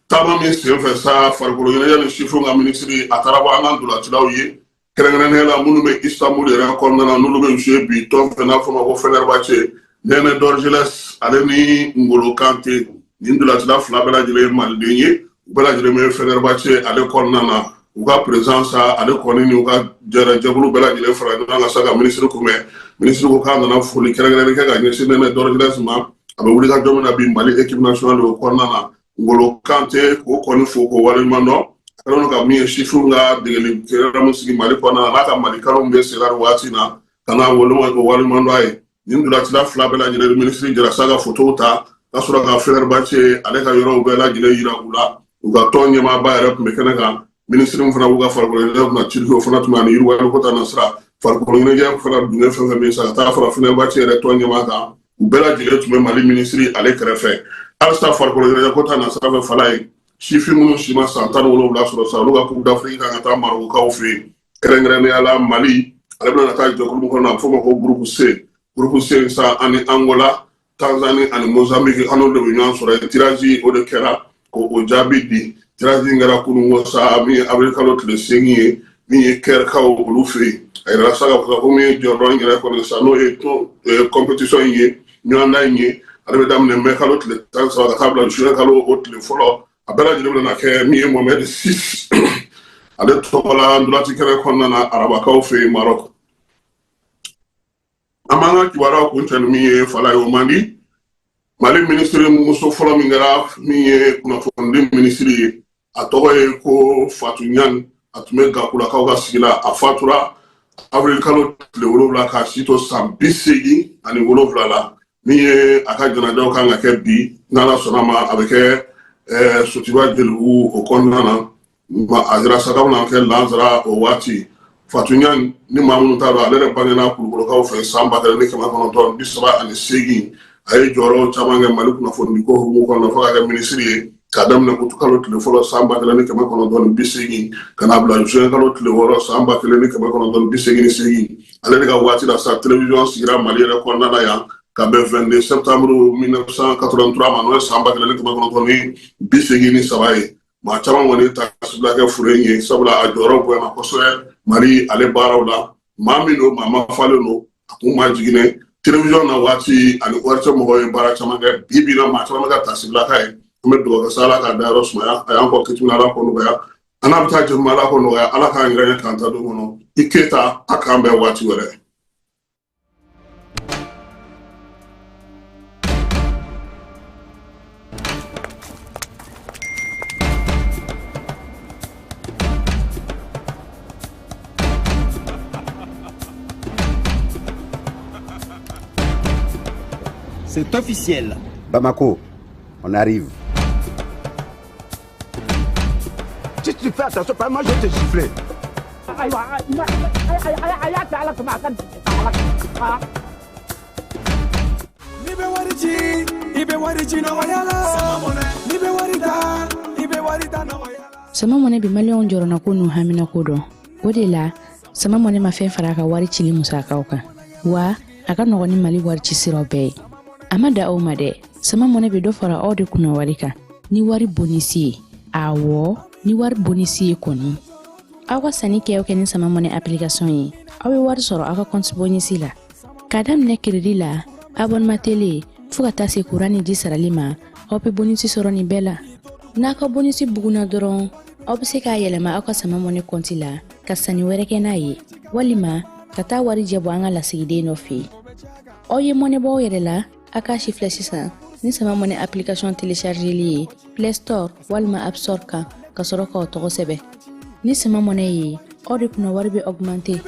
Taama min senfɛ sa, farikolo ɲɛnajɛ ni sifinw ka minisiri, a taara bɔ an ka ntolacilaw ye, kɛrɛnkɛrɛnnenya la minnu bɛ Istanbul yɛrɛ kɔnɔna na, n'olu bɛ jouer bi tɔn fɛ n'a fɔ ma ko Fenerbahçe. Nene Dorgeles ale ni Ngolo Kante, nin ntolacila fila bɛɛ lajɛlen ye maliden ye, u bɛɛ lajɛlen bɛ Fenerbahçe ale kɔnɔna na. U ka président sa, ale kɔni ni u ka jɛkulu bɛɛ lajɛlen fara ɲɔgɔn kan sa ka minisiri kunbɛn. Minisiri ko k'a nana foli kɛrɛnkɛrɛnnen kɛ ka ɲɛsin Nene Dorgeles ma, a bɛ wuli ka jɔ min na bi Mali équipe nationale o kɔnɔna na. Ngolo Kante, k'o kɔni fo k'o waleɲuman dɔn. A kɛlen don ka min ye sifinw ka degeli kɛrɛn min sigi Mali kɔnɔna na, n'a ka Mali kanu bɛ sen na nin waati na, ka na waleɲuman dɔn a ye. Nin ntolacila fila bɛɛ lajɛlen, minisiri jɛra sa ka fotow ta ka sɔrɔ ka Fenerbahçe ale ka yɔrɔw bɛɛ lajɛlen yira u la. U ka tɔn ɲɛmaaba yɛrɛ tun bɛ kɛnɛ kan. Minisiri min fana b'u ka farikolo ɲɛnajɛ kunna Turki, o fana tun bɛ, ani yiriwali ko ta na sira farikolo ɲɛnajɛ fana dunge fɛn fɛn bɛ yen sa, ka taa fara Fenerbahçe yɛrɛ tɔn ɲɛmaa kan, u bɛɛ lajɛlen tun bɛ Mali minisiri ale kɛrɛfɛ. Halisa farikolo ɲɛnajɛ ko ta na sira fɛ, fala ye, sifin minnu si ma san 17 sɔrɔ sa, olu ka Coupe d'Afrique kan ka taa Marokaw fɛ yen. Kɛrɛnkɛrɛnnenya la, Mali ale bɛna taa jɛkulu min kɔnɔ, a bɛ f'o ma ko groupe C. Groupe C sa, ani Angola, Tanzanie ani Mozambique, an n'olu de bɛ ɲɔgɔn sɔrɔ yen. Tirage o de kɛra k'o jaabi di. Tirage in kɛra kununko sa, min ye avril kalo tile 8 ye, min ye Kɛrikaw olu fɛ yen. A yirala sa k'a fɔ ko min ye jɔyɔrɔ in yɛrɛ kɔni sa, n'o ye compétition in ye, ɲɔgɔndan in ye, ale bɛ daminɛ mai kalo tile 13 ka taa bila juin kalo o tile fɔlɔ. A bɛɛ lajɛlen bɛna kɛ min ye Mohamed VI ale tɔgɔ la ntolanci kɛnɛ kɔnɔna na, arabakaw fɛ yen, Maroc. An b'an ka kibaruyaw kuncɛ ni min ye, fala ye, o man di. Mali minisiri muso fɔlɔ min kɛra min ye kunnafonidi minisiri ye, a tɔgɔ ye ko Fatu Ɲang, a tun bɛ Gakulakaw ka sigi la. A fatura avril kalo tile 7 k'a si to san 87 la. Min ye a ka janajaw kan ka kɛ bi, n'Ala sɔnna ma, a bɛ kɛ Sotiba Jelibugu o kɔnɔna na. A jira sa k'a bɛna kɛ lansara o waati. Fatu Ɲang, ni maa minnu t'a dɔn, ale yɛrɛ bangena Kulukorokaw fɛ san 1938. A ye jɔyɔrɔ caman kɛ Mali kunnafonidi ko hukumu kɔnɔna fo ka kɛ minisiri ye, k'a daminɛ uti kalo tile fɔlɔ san 1980 ka n'a bila juin kalo tile 6 san 1988. Ale de ka waati la sa, télévision sigira Mali yɛrɛ kɔnɔna na yan ka bɛn 22 septembre 1983 ma, n'o ye san 1983 ye. Maa caman kɔni taasibila kɛ fure in ye, sabula a jɔyɔrɔ bonyana kosɛbɛ Mali ale baaraw la. Maa min don, maa mafalen don, a kun ma jiginɛ télévision na waati ani ORT mɔgɔw ye baara caman kɛ. Bi bi na, maa caman bɛ ka taasibila k'a ye. An bɛ dugawu kɛ sa, Ala k'a dayɔrɔ sumaya, a y'an kɔ kiti, Ala k'o nɔgɔya, an n'a bɛ taa jɛmu, Ala k'o nɔgɔya, Ala k'an yɛrɛ ɲɛ k'an ta don kɔnɔ. I Keyita, a k'an bɛn waati wɛrɛ. C'est officiel. Bamako, on arrive. Si tu fais attention, pas moi je vais te gifler. N'i bɛ wari ci, i bɛ wari ci nɔgɔya la. N'i bɛ wari ta, i bɛ wari ta nɔgɔya la. Sama Mɔnɛ bɛ maliyɛnw jɔrɔnako n'u haminako dɔn. O de la, Sama Mɔnɛ ma fɛn fara a ka wari cili musakaw kan, wa a ka nɔgɔn ni Mali wari ci siraw bɛɛ ye. A ma dan o ma dɛ, Sama Mɔnɛ bɛ dɔ fara aw de kunna wari kan ni wari bonisi ye. Awɔ, ni wari bonisi ye kɔni. Aw ka sanni kɛ o kɛ ni Sama Mɔnɛ application ye, aw bɛ wari sɔrɔ aw ka compte bonisi la. K'a daminɛ crédit la, abonnement télé, fo ka taa se kuran ni ji sarali ma, aw bɛ bonisi sɔrɔ nin bɛɛ la. N'a ka bonisi bugunna dɔrɔn, aw bɛ se k'a yɛlɛma aw ka Sama Mɔnɛ kɔnti la ka sanni wɛrɛ kɛ n'a ye, walima ka taa wari jɛ bɔ an ka lasigiden dɔ fɛ yen. Aw ye mɔnɛ bɔ aw yɛrɛ la, a k'a sifilɛ sisan ni Sama Mɔnɛ application téléchargeli ye Play Store walima App Store kan, ka sɔrɔ k'aw tɔgɔ sɛbɛn. Ni Sama Mɔnɛ ye, aw de kunna wari bɛ augmenter.